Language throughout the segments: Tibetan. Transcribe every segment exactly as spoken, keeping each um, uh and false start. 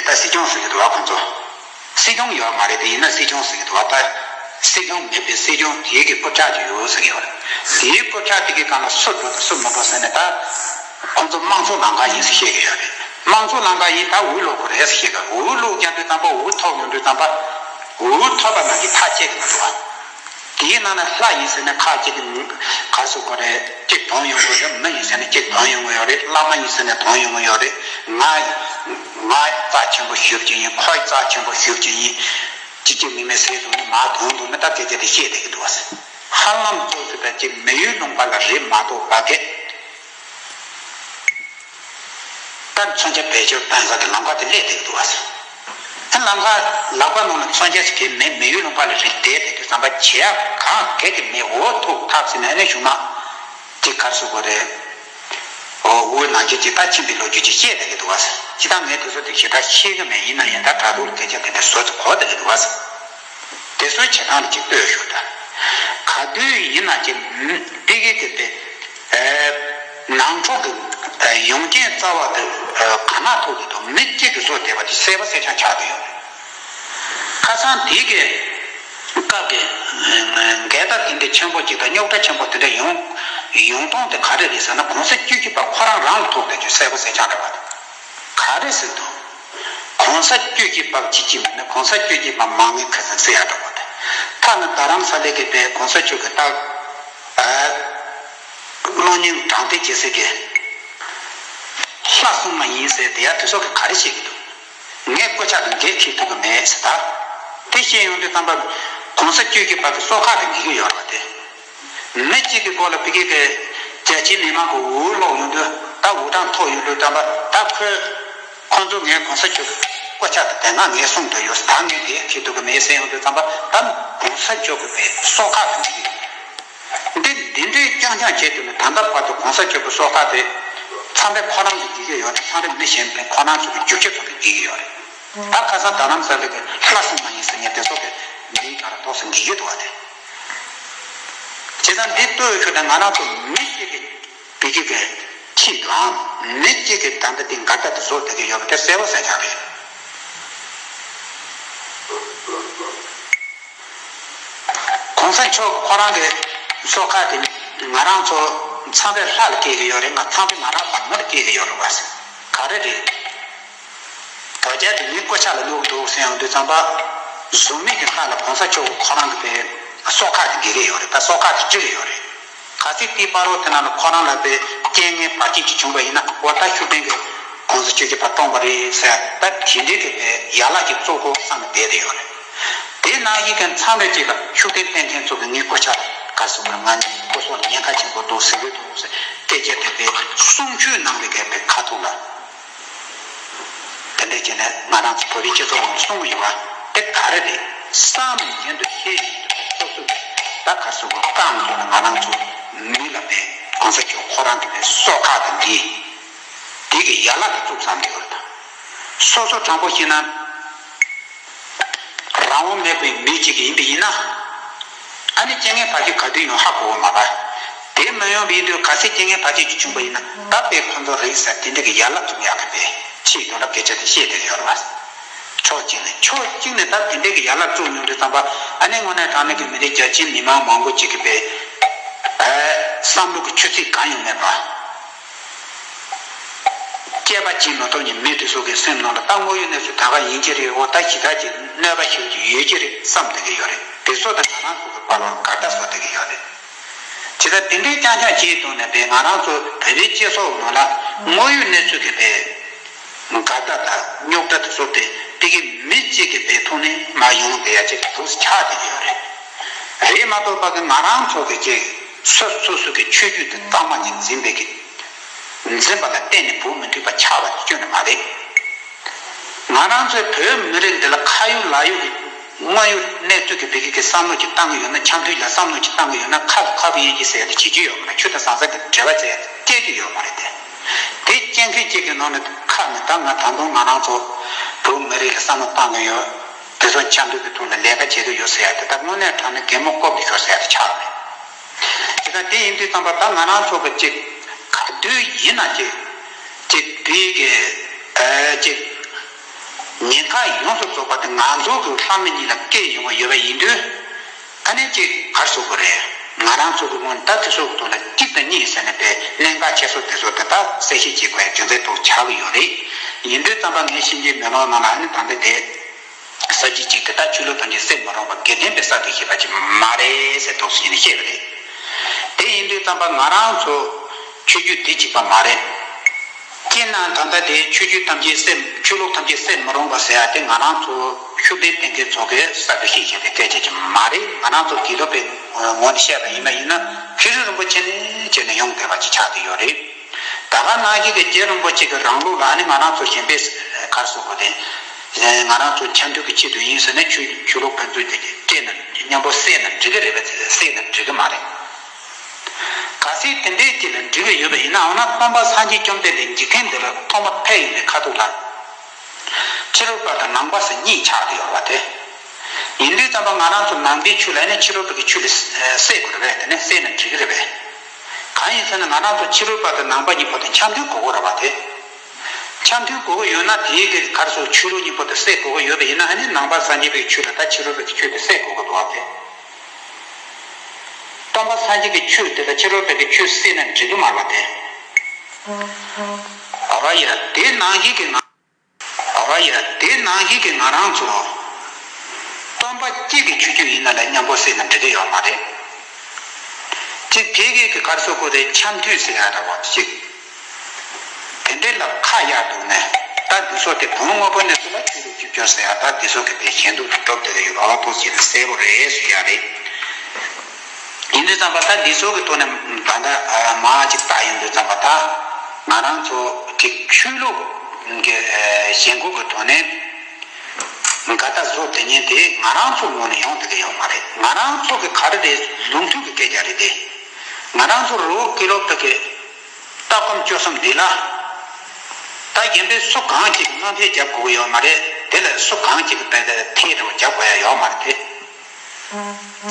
ད་སྲིད་སྐྱོང་ཟེར་གྱི་འདུག་བ། ཁོང་ཚོ་སྲིད་སྐྱོང་ཡོད་མ་རེད་དེ། ཡིན་ན་སྲིད་སྐྱོང་ཟེར་གྱི་འདུག་བ། ད་སྲིད་སྐྱོང་མེད་པའི་སྲིད་སྐྱོང་དེའི་གི་རྐུབ་བཀྱག་ཅིག་ཡོད་ཟེར་གྱི་ཡོད་རེད། དེའི་རྐུབ་བཀྱག་དེ་གི་སྒང་ལ་སུ་འགྲོ་དང་སུ་མི་འགྲོ་ཟེར་ནས། ད་ཁོང་ཚོ་དམངས་གཙོ་ལམ་ཁ་ཡིན་ཟེར་བཤད་ཀྱི་ཡོད་རེད། དམངས་གཙོ་ལམ་ཁ་ཡིན། ད་འུ་ལོག་དགོས་རེད་ཟེར་བཤད་ཀྱི། འུ་ལོག་རྒྱག་དུས་ཙམ་པ། འུ་ཐོབ་ཡོང་དུས་ཙམ་པ། འུ་ཐོབ་པ་ནང་གི་ཐག་བཅད་ཀྱི་མི་འདུག་བ། དེའི་ནང་ན་ལྷ་ཡིན་ཟེར་ན་ཁ་ཅིག་གི་ག་ཟེར་དགོས་རེད། གཅིག་དོན་ཡོང་གི་ཡོད་རེད། མི་ཡིན་ཟེར་ན་གཅིག་དོན་ཡོང་གི་ཡོད་རེད། བླ་མ་ཡིན་ཟེར་ན་དོན་ཡོང་གི་ཡོད་རེད། ང་ང་རྩ་ཆེན་པོ་ཞུ་གི་ཡིན། ཁོ་རྩ་ཆེན་པོ་ཞུ་གི་ཡིན། ཅི་ཅི་མི་མི་ཟེར་དུས་ནི་མ་དོན་དུ་ནི་ད་སྐད་ཆ་དེ་བཤད་བསྡད་ཀྱི་འདུག་བ། ཧ་ལམ་ཚོ་ཟེར་བ་ཅིག་མི་ཡུལ་ལུང་པ་ལ་རེད་མ་གཏོགས་པ་གི། ད་མཚོན་ཆ་བེད་སྤྱོད་གཏོང་ས་གི་ལམ་ཁ་དེ་སླེབས་བསྡད་འདུག་བ། ད་ལམ་ཁ་ལག་པ་ནང་ལ་མཚོན་ཆ་ཞིག་གི་མེད། མི་ཡུལ་ལུང་པ་ལ་རེད་བསྡད་དེ་དུས་ཙམ་པ་བྱེད་ཡག་གང་ག་གི་མེད། འོ་ཐུག་ཐབས་ཟེར་ནས་ཨ་ནི་གཞུག་མ་དེ་ག་རེ་ཟེར་དགོས་རེད། འོ་འུ་ནང་ཆེན་གྱི་ད་ཕྱིན་པའི་ལོ་རྒྱུས་ཅིག་བཤད་བསྡད་ཀྱི་འདུག་བ། ཅི་ད་ངས་དེ་ཚོ་དེ་ཞེ་དྲག་ཤེས་ཀྱི་མེད། ཡིན་ན་ཡང་ད་དྲ་ཐོག་ལ་སྐད་ཆ་དེ་འདྲ་བཟོ་ཚོ་གོ་བསྡད་ཀྱི་འདུག་བ། དེ་ཚོའི་བྱེད་སྟངས་ལ་ཅིག་ལྟོས་ཞུ་ད། ག་དུས་ཡིན་ན་ཅིག་ཏི་གི་གི་དེ། ནང་ཆོས་ཀྱི་ཡོངས་རྐྱེན་རྩ་བ་དེ་ག་ན་ཐུག་གི་འདུག་མི་གཅིག་གིས་བཟོས་བསྡད་པ་དེ་གསལ་པོ་གསལ་རྐྱང་ཆགས་ཀྱི་ཡོད་རེད། ཁ་སང་དེ་གི་སྐབས་ཀྱི་འགལ་ཟླ་དེ་འདྲ་ཆེན་པོ་གཅིག་དང་རྙོག་དྲ་ཆེན་པོ་དེ་འདྲ་ཡོང་ཡོང་སྟངས་དེ་ག་རེ་རེད་ཟེར་ན། གོང་ས་བཅུ་གཅིག་པ་ཁོ་རང་རང་ལ་ཐུག་བསྡད་རྒྱུ་གསལ་པོ་གསལ་རྐྱང་རེད་པ། ག་རེ་ཟེར་འདུག་གོང་ས་བཅུ་གཅིག་པ་གཅིག་གཅིག་མིན་ན་གོང་ས་བཅུ་གཅིག་པ་མང་མོས་ག་ཚོད་ཟེར་ཡག་འདྲ་པོ་དེ། ཐ་ན་རྡ་རམ་ས་ལའི་གི་པའི་གོང་ས་མཆོག་གི་ད་ཨ་གློག་བརྙན་དྲང་བདེན་བྱེད་སའི་གི་ལྷ་གསུམ་མ་ཡིན་ཟེར་དེ་ཡ་དེ་ཚོ་གི་ག་རེ་བཤད་གི་འདུག་ངས་སྐུ་ཕྱག་ལ་འགན་འཁྱེར་ཐུབ་གི་མེད་ཟེར། ད་དེ་བཤད་ཡོང་དུས་ཙམ་པ་གོང་ས་བཅུ་གཅིག་པ་གི་སོ་ཁ་དེ་འགེལ་གི་ཡོད་རེད་པ། དེ་མི་གཅིག་གི་སྐོར་ལ་ཕ་གི་གི་རྒྱ་ཆེའི་མི་མང་གི་འུར་ལོག་ཡོང་དུས། ད་འུར་གྲངས་མཐོ་ཡོང་དུས་ཙམ་པ། ད་ཁོས་ཁོང་ཚོ་ངས་གོང་ས་མཆོག་གི་སྐུ་ཕྱག་དེ་དེ་སྔ་ངས་གསུང་དུ་ཡོད། ད་ངས་འགན་འཁྱེར་ཐུབ་གི་མེད་ཟེར་ཡོང་དུས་ཙམ་པ། ད་གོང་ས་མཆོག་གི་པའི་སོ་ཁ་དེ་འགེལ་གི་ཡོད། འདི་འདི་འདྲའི་རྐྱང་རྐྱང་བྱས་དུས་ནི། ད་ལྟ་བར་དུ་གོང་ས་མཆོག་གི་སོ་ཁ་དེ་མཚམས་རེ་ཁོ་རང་གིས་འགེལ་གྱི་ཡོད་རེད། མཚམས་རེ་མི་གཞན་པས་ཁོ་རང་ཚོ་གི་རྒྱུག་ཁྱི་ཚོ་གིས་འགེལ་གྱི་ཡོད་རེད། ད་ཁ་སང་རྡ་རམ་ས་ལ་གི་ལྷ་གསུམ་མ་ཡིན་ཟེར་མཁན་དེ་ཚོ་གི་མིང་ག་རེ་འདུག་ཟེར་འགེལ་གྱི་འདུག་བ། དེ་བྱས་ཙང་འདི་ལྟོས་ཤོག་དང་། ང་རང་ཚོ་མི་གཅིག་གི་བི་གི་གི་ཁྱི་དང་མི་གཅིག་གི་ད་ལྟ་འདི་འགལ་ཟླ་དེ་བཟོ་བསྡད་ཀྱི་ཡོད་པ་དེ་གསལ་པོ་གསལ་རྐྱང་རེད། གོང་ས་མཆོག་ཁོ་རང་གི་སོ་ཁ་དེ་ང་རང་ཚོ་མཚམས་རེ་ལྷ་ལ་སྐྱེལ་གི་ཡོད་རེད། ང་མཚམས་རེ་ང་རང་བར་མི་ལ་སྐྱེལ་གི་ཡོད་རེད་བ། ག་རེ་རེད། དོལ་རྒྱལ་དེ་ངའི་སྐུ་ཕྱག་ལ་བླུག་འདུག་ཟེར་ཡོང་དུས་ཙམ་པ། གཟུགས་མེད་ཀྱི་ལྷ་ལ་གོང་ས་མཆོག་ཁོ་རང་གི་དེ་སོ་ཁ་དེ་འགེལ་གི་ཡོད་རེད། ད་སོ་ཁ་དེ་བཅུག་གི་ཡོད་རེད། གལ་སྲིད་དེའི་བར་དུ་དེ་ནང་ལ་ཁོ་རང་ལ་དེ་རྐྱེན་ངན་བར་ཆད་ཅིག་བྱུང་བ་ཡིན་ན། འོ་ད་ཤུགས་ལྡན་གྱི་གོང་ས་བཅུ་བཞི་པ་བཀྲོངས་པ་རེད་ཟེར། ད་དེ་འདྲའི་གི་དེ་ཡན་ལག་ཅིག་བཙུགས་དགོས་བསམ་ནས་བསྡད་དེ་ཡོད་རེད། དེ་ནང་བཞིན་གྱི་མཚམས་རེ་ཅིག་ལ་ཤུགས་ལྡན་བསྟེན་མཁན་ཚོ་གིས་ངའི་སྐུ་ཕྱག་ག་ཟེར་དགོས་རེད། ང་ནི་སྐུ་སྲོག་ལ་ཉེན་ཁ་ཆེན་པོ་འདུག་ཟེར་གྱི་འདུག་ཟེར་སྐད་ཆ་དེ་དེ་གསུང་ཆོས་གནང་བའི་གི་དེ་ཁ་ཐུག་ལ། དེ་འདྲ་བྱས་ནས་ང་རང་ཚོ་བོད་པའི་སྤྱི་ཚོགས་ནང་གསུང་གི་ཡོད་པ་དེ་ག་རེ་རེད། བསམ་བཞིན་དུ་ཤེས་བཞིན་དུ་སོ་སོ་ད་ག་ཟེར་དགོས། རྐང་ཐོག་ལ་ང་རང་ཚོ་མི་ལ་དེ་གོང་ས་མཆོག་ཁོ་རང་གི་དེ་སོ་ཁ་དེ་འདི་དེ་གི་ཡན་ལག་དེ་བཙུགས་བསམ་གྱི་ཡོད་རེད། ད་སོ་སོ་དྲང་པོ་བཤད་ན། རང་དབང་མེད་པའི་མི་གཅིག་ཡིན་པ་ཡིན་ན། ཨ་ནི་རྐྱེན་ངན་བར་ཆད་ག་དུས་ཡོང་ཧ་གོ་བ་མ་རེད། དེ་མ་ཡོང་བ་ཡིན་དུས་གལ་སྲིད་རྐྱེན་ངན་བར་ཆད་ཅིག་བྱུང་བ་ཡིན་ན། ད་དཔེ་ཁོ་ཚོ་རེད་ཟེར་དེ་འདྲ་གི་ཡན་ལག་བཙུགས་ཡག་གི་དཔེ་ཆེད་དུ་ལ་སྐད་ཆ་དེ་བཤད་བསྡད་ཡོད་རེད་བ། ཕྱོགས་གཅིག་ནས། ཕྱོགས་གཅིག་ནས་ད་དེ་འདྲ་གི་ཡན་ལག་བཙུགས་ཡོང་དུས་ཙམ་པ། ཨ་ནི་དངོས་གནས་དྲང་གནས་ཀྱི་མི་རིགས་རྒྱ་ཆེའི་མི་མང་མང་པོ་ཅིག་གི་དཔེ་ཨ་བསམ་བློ་གི་ཆུ་ཚད་གང་ཡང་མེད་པ། དཔྱད་པ་བྱེད་མ་ཐུབ་མཁན་མི་དེ་ཚོ་གི་སེམས་ནང་ལ། ད་དངོས་ཡོད་གནས་ཚུལ་ད་ག་ཡིན་གྱི་རེད། འོ་ད་ཞེ་དྲག་ཅིག་གནོད་པ་ཞིག་ཅིག་ཡོད་ཀྱི་རེད་བསམ་བསྡད་ཀྱི་ཡོད་རེད། དེ་ཚོ་དང་ང་རང་ཚོ་གི་བར་ལ་འགལ་ཟླ་བཟོ་བསྡད་ཀྱི་ཡོད་རེད། དེ་ལྟར་དེ་འདྲའི་རྐྱང་རྐྱང་བྱས་བཏང་ནས་དཔེ་ང་རང་ཚོ་བོད་པའི་སྤྱི་ཚོགས་ནང་ལ་དངོས་ཡོད་གནས་ཚུལ་གྱི་དཔེ་འགལ་ཟླ་དང་རྙོག་དྲ་དེ་ཚོ་དེ་དེ་གི་མི་གཅིག་གི་དཔེ་ཐོག་ནས་མར་ཡོང་བསྡད་ཡ་ཅིག་འདུག་སེ་ཆགས་བསྡད་ཀྱི་ཡོད་རེད། རེད་མ་གཏོགས་པ་གི་ང་རང་ཚོ་གི་ཅིག་སོ་སོ་སོ་གི་ཆོས་བརྒྱུད་དེ་གཙང་མ་ཉིད་འཛིན་པའི་གི་འཛིན་པ་ལ་བརྟེན་ནས་བོད་མི་འདུས་པ་ཆགས་པ་དེ་ཁྱོན་ནས་མ་རེད། ང་རང་ཚོའི་བོད་མི་རིགས་འདི་ལ་ཁ་ཡོད་ལག་ཡོད་ཀྱི་དངོས་ཡོད་གནས་ཚུལ་གྱི་བོད་ཀྱི་བསམ་བློ་ཅིག་བཏང་གི་ཡོད་ན། འཆམ་མཐུན་ལ་བསམ་བློ་ཅིག་བཏང་གི་ཡོད་ན། ཁ་ལ་ཁ་བ་ཡིན་གྱི་ཟེར་ཡ་དེ་བྱེད་རྒྱུ་ཡོད་མ་རེད། ཆོས་དང་ཟང་ཟིང་གི་འབྲེལ་བ་བྱས་སྐྱེལ་རྒྱུ་ཡོད་མ་རེད་དེ། དེ་སྐྱེལ་མཁན་གཅིག་གི་ནང་ནས་ཁ་ནས་ད་ང་ད་དུང་ང་རང་ཚོ་བོད་མི་རིགས་ལ་བསམ་བློ་བཏང་གི་ཡོད། དེ་ཚོ་འཆམ་མཐུན་གྱི་ཐོག་ལ་ལས་ཀ་བྱེད་ཀྱི་ཡོད་ཟེར་ཡ་དེ་ད་དངོས་གནས་དྲང་གནས་གད་མོ་ལྐོག་གི་ཤོར་ཟེར་ཡ་དེ་ཆགས་རེད། དེ་ད་དེ་ཡིན་དུས་ཙམ་པ་ད་ང་རང་ཚོ་གི་ཅིག་ག་དུས་ཡིན་ན་ཅིག་ཅིག་དེའི་གི་ཨ་ཅིག་ད་ཡོངས་སུ་རྫོགས་པ་དེ་ང་ཚོ་གི་ལྷ་མི་གཉིས་ལ་སྐྱེ་ཡོང་བ་ཡོད་པ་ཡིན་དུས། ཨ་ནི་ཅིག་གར་སོགས་པ་རེད། ང་རང་ཚོ་གི་སྔོན་ད་དེ་སོགས་ཀྱི་ཐོག་ལ་གཅིག་དང་གཉིས་ཟེར་ནས་པའི་གནད་འགག་ཆེ་ཤོས་དེ་ཚོ་དེ་དག་གསལ་བཤད་བྱེད་དགོས་ཡ་རྒྱུ་མཚན་ཐོག་ཆགས་ཀྱི་ཡོད་རེད། ཡིན་དུས་ཙམ་པ་ངས་ཤེས་ཀྱི་མེ་ལོང་ནང་ལ་ཨ་ནི་ད་ལྟ་དེ་ས་བཅད་གཅིག་དེ་དག་ཆོས་ལུགས་ཐམས་ཅད་གསེར་མི་རུང་བ་དགེ་ལྡན་པའི་ས་དེ་ཞེས་པ་ཅིག་མ་རེད་ཟེར་ཐོག་ཞིག་ནས་བཤད་པ་རེད། དེ་ཡིན་དུས་ཙམ་པ་ང་རང་ཚོ་ཆོས་བརྒྱུད་དེ་གཅིག་པ་མ་རེད། སྤྱིར་ན་ད་ལྟ་དེ་ཆོས་བརྒྱུད་ཐམས་ཅད་གསེར་ཆོས་ལུགས་ཐམས་ཅད་གསེར་མི་རུང་བ་ཟེར་ཡ་དེ་ང་རང་ཚོ་ཤུགས་ལྡན་བསྟེན་མཁན་ཚོ་གིས་གསར་དུ་ཤེས་བཞིན་པའི་སྐད་ཆ་ཅིག་མ་རེད། ང་རང་ཚོ་དགེ་ལུགས་པའི་ངོས་ནས་བཤད་པ་ཡིན་པ་ཡིན་ན་མཁན་ཟུར་རིན་པོ་ཆེ་ནས་བྱས་ནས་ཡོང་བསྡད་པ་ཅིག་ཆགས་བསྡད་ཡོད་རེད། ད་ག་ནང་བཞིན་གྱི་རྗེ་རིན་པོ་ཆེ་གི་རང་ལུགས་ལ་ནི་ང་རང་ཚོ་གཞན་པས་གར་སོགས་པ་དེ་ང་རང་ཚོ་འཆམ་མཐུན་གྱི་ཆེད་དུ་ཡིན་ཟེར་ནས་ཆོས་ཆོས་ལུགས་ཕན་ཚུན་དེ་སྤྲད་ན་མཉམ་པོ་བསྲེས་ན་འགྲིག་གི་རེད་པས་བསྲེས་ན་འགྲིག་གི་མ་རེད། གལ་སྲིད་དེ་འདྲའི་ཅིག་ལ་འགྲིག་གི་ཡོད་པ་ཡིན་ནའང་ན་སྟོན་པ་སངས་རྒྱས་བཅོམ་ལྡན་འདས་འཇིག་རྟེན་འདི་ལ་ཐོག་མ་ཕེབས་ཡོང་བའི་ཁ་ཐུག་ལ། ཕྱི་རོལ་པ་དང་ནང་པ་ཟེར་གཉིས་ཆགས་ཏེ་ཡོད་པ་དེ། ཡིན་དུས་ཙམ་པ་ང་རང་ཚོ་ནང་པའི་ཆོས་ལ་ནི་ཕྱི་རོལ་པ་གི་ཆོས་ལ་བསྲེས་དགོས་རེད་པས། དེ་ནི་བསྲེས་ན་འགྲིག་གི་རེད་པས། གང་ཡིན་ཟེར་ན་ང་རང་ཚོ་ཕྱི་རོལ་པ་དང་ནང་པ་གཉིས་པོ་དེ་འཆམ་མཐུན་དགོས་ཀྱི་རེད་པ་དེ། འཆམ་མཐུན་དགོས་ཀྱི་ཡོད་ན་དེའི་གི་གར་སོགས་ཆོས་ལུགས་གཉིས་པོ་དེ་བསྲེས་དགོས་ཀྱི་ཡོད་པ་ཡིན་ན་ཨ་ནི་ནང་པ་སངས་རྒྱས་པའི་ཆོས་ལ་ད་ཕྱི་རོལ་པ་གི་ཆོས་དེ་བསྲེས་དགོས་ཀྱི་འདུག་པ་དེ། སྟོན་པ་སངས་རྒྱས་ཀྱི་ཆོས་དེ་ལ་ཕྱི་རོལ་པའི་གི་ཆོས་བསྲེས་ན་འགྲིག་གི་མ་རེད་པ་དེ། ཨ་ར་ཡ་དེ་ནང་བཞིན་གྱི་ང་། ཨ་ར་ཡ་དེ་ནང་བཞིན་གྱི་ང་རང་ཚོ་སྟོན་པ་གཅིག་གི་ཆོས་བརྒྱུད་ཡིན་ན་ལ་མཉམ་པོ་བསྲེས་ན་འགྲིག་གི་ཡོད་མ་རེད། གཅིག་དེ་གའི་གི་གར་སོགས་པོ་དེ་འཆམ་མཐུན་ཟེར་ཡ་འདྲ་བ་གཅིག་དེ་འདྲའི་ལ་ཁ་གཡར་འདུག་ནས་ད་འདི་ཚོ་དེ་བོན་དངོས་པོ་གནས་ཚུལ་ལ་ཆོས་ལུགས་གཅིག་གྱུར་ཟེར་ཡ་ད་འདི་ཚོ་གི་དེ་ཞེན་འདུག་གི་གྲོབ་དེ་ལ་ཡོད་རོགས་ཐུགས་ཆེ་ནས་གསལ་པོ་རེད་ཟེར་ཡ་རེད། ཡིན་དུས་ཙམ་པ་ད་འདི་ཚོ་གི་ཐོག་ནས་ད་ལྟ་མ་ཅིག་ལྟ་ཡོང་དུས་ཙམ་པ་ད་ང་རང་ཚོ་གི་ཆོས་ལུགས་ཀྱི་ཞེན་ཁོག་གི་ཐོག་ནས་འགལ་ཟླ་བཟོ་དེ་ཉིན་དེ་ང་རང་ཚོ་ངོས་ནས་ཡོང་བསྡད་ཀྱི་ཡོད་མ་རེད། ང་རང་ཚོ་གི་ག་རེ་རེད་ལུང་མཐུན་གྱི་སྐད་ཆ་རེད་དེ། ང་རང་ཚོ་རི་བོ་དཀར་སྟོད་གི་ལྟ་སྒོམ་སྤྱོད་གསུམ་འདི་ལ་ད་གཞན་པའི་སུ་གང་ཅིག་གི་དངངས་འཚེར་རྒྱབ་དགོས་ཀྱི་ཡོད་མ་རེད། དེ་ལ་སུ་གང་ཅིག་གི་དཔེ་དེ་ཐེ་རེ་བ་རྒྱབ་དགོས་ཡ་ཡོད་མ་རེད་དེ།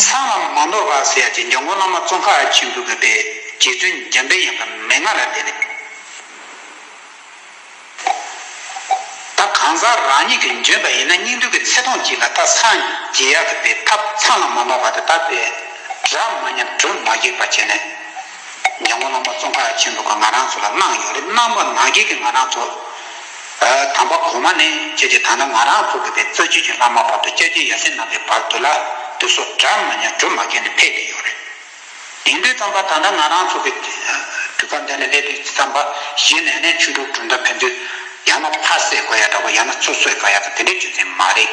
ཚང་ལ་མ་ནོར་བ་ཟེར་ཡ་ཅིག་འཇམ་མགོན་བླ་མ་ཙོང་ཁ་པ་ཆེན་པོ་གི་པའི་རྗེ་བཙུན་འཇམ་དཔལ་དབྱངས་ཀྱི་མན་ངག་ལ་བརྟེན་ནས། ད་གང་ཟག་རང་ཉིད་ཀྱིས་འཇོན་པ་ཡིན་ན་སྙིགས་དུས་ཀྱི་ཚེ་ཐུང་གཅིག་ལ་ད་སངས་རྒྱས་ཡག་གི་པའི་ཐབས་ཚང་ལ་མ་ནོར་བ་དེ་ད་པའི་གྲ་མ་ཉམས་གྲུ་མ་འགྱེལ་བ་བྱས་ནས་འཇམ་མགོན་བླ་མ་ཙོང་ཁ་པ་ཆེན་པོ་གིས་ང་རང་ཚོ་ལ་གནང་ཡོད་རེད། གནང་བ་ནང་བཞིན་གྱི་ང་རང་ཚོ་དམ་པ་གོང་མ་ནས་བྱས་ཀྱི་ད་ནི་ང་རང་ཚོ་གི་པའི་རྩ་བརྒྱུད་ཀྱི་བླ་མ་བར་དུ་སྐྱབས་རྗེ་ཡབ་སྲས་རྣམ་པའི་བར་དུ་ལ་དེ་ཚོ་གྲ་མ་ཉམས་གྲུ་མ་འགྱེལ་ནས་ཕེབས་བསྡད་ཡོད་རེད། དེང་དུས་ཙམ་པ་ད་ལྟ་ང་རང་ཚོ་གི་དུས་སྐབས་འདི་ལ་སླེབས་དུས་ཙམ་པ་གཞི་ནས་ནས་ཆོས་ལུགས་གྲུབ་མཐའ་ཕན་ཚུན་ཡང་ན་ཕར་བསྲེས་དགོས་ཡ་འདྲ་པོ་ཡང་ན་ཚུར་བསྲེས་དགོས་ཡ་དང་དེ་འདྲའི་རྒྱུ་མཚན་མ་རེད།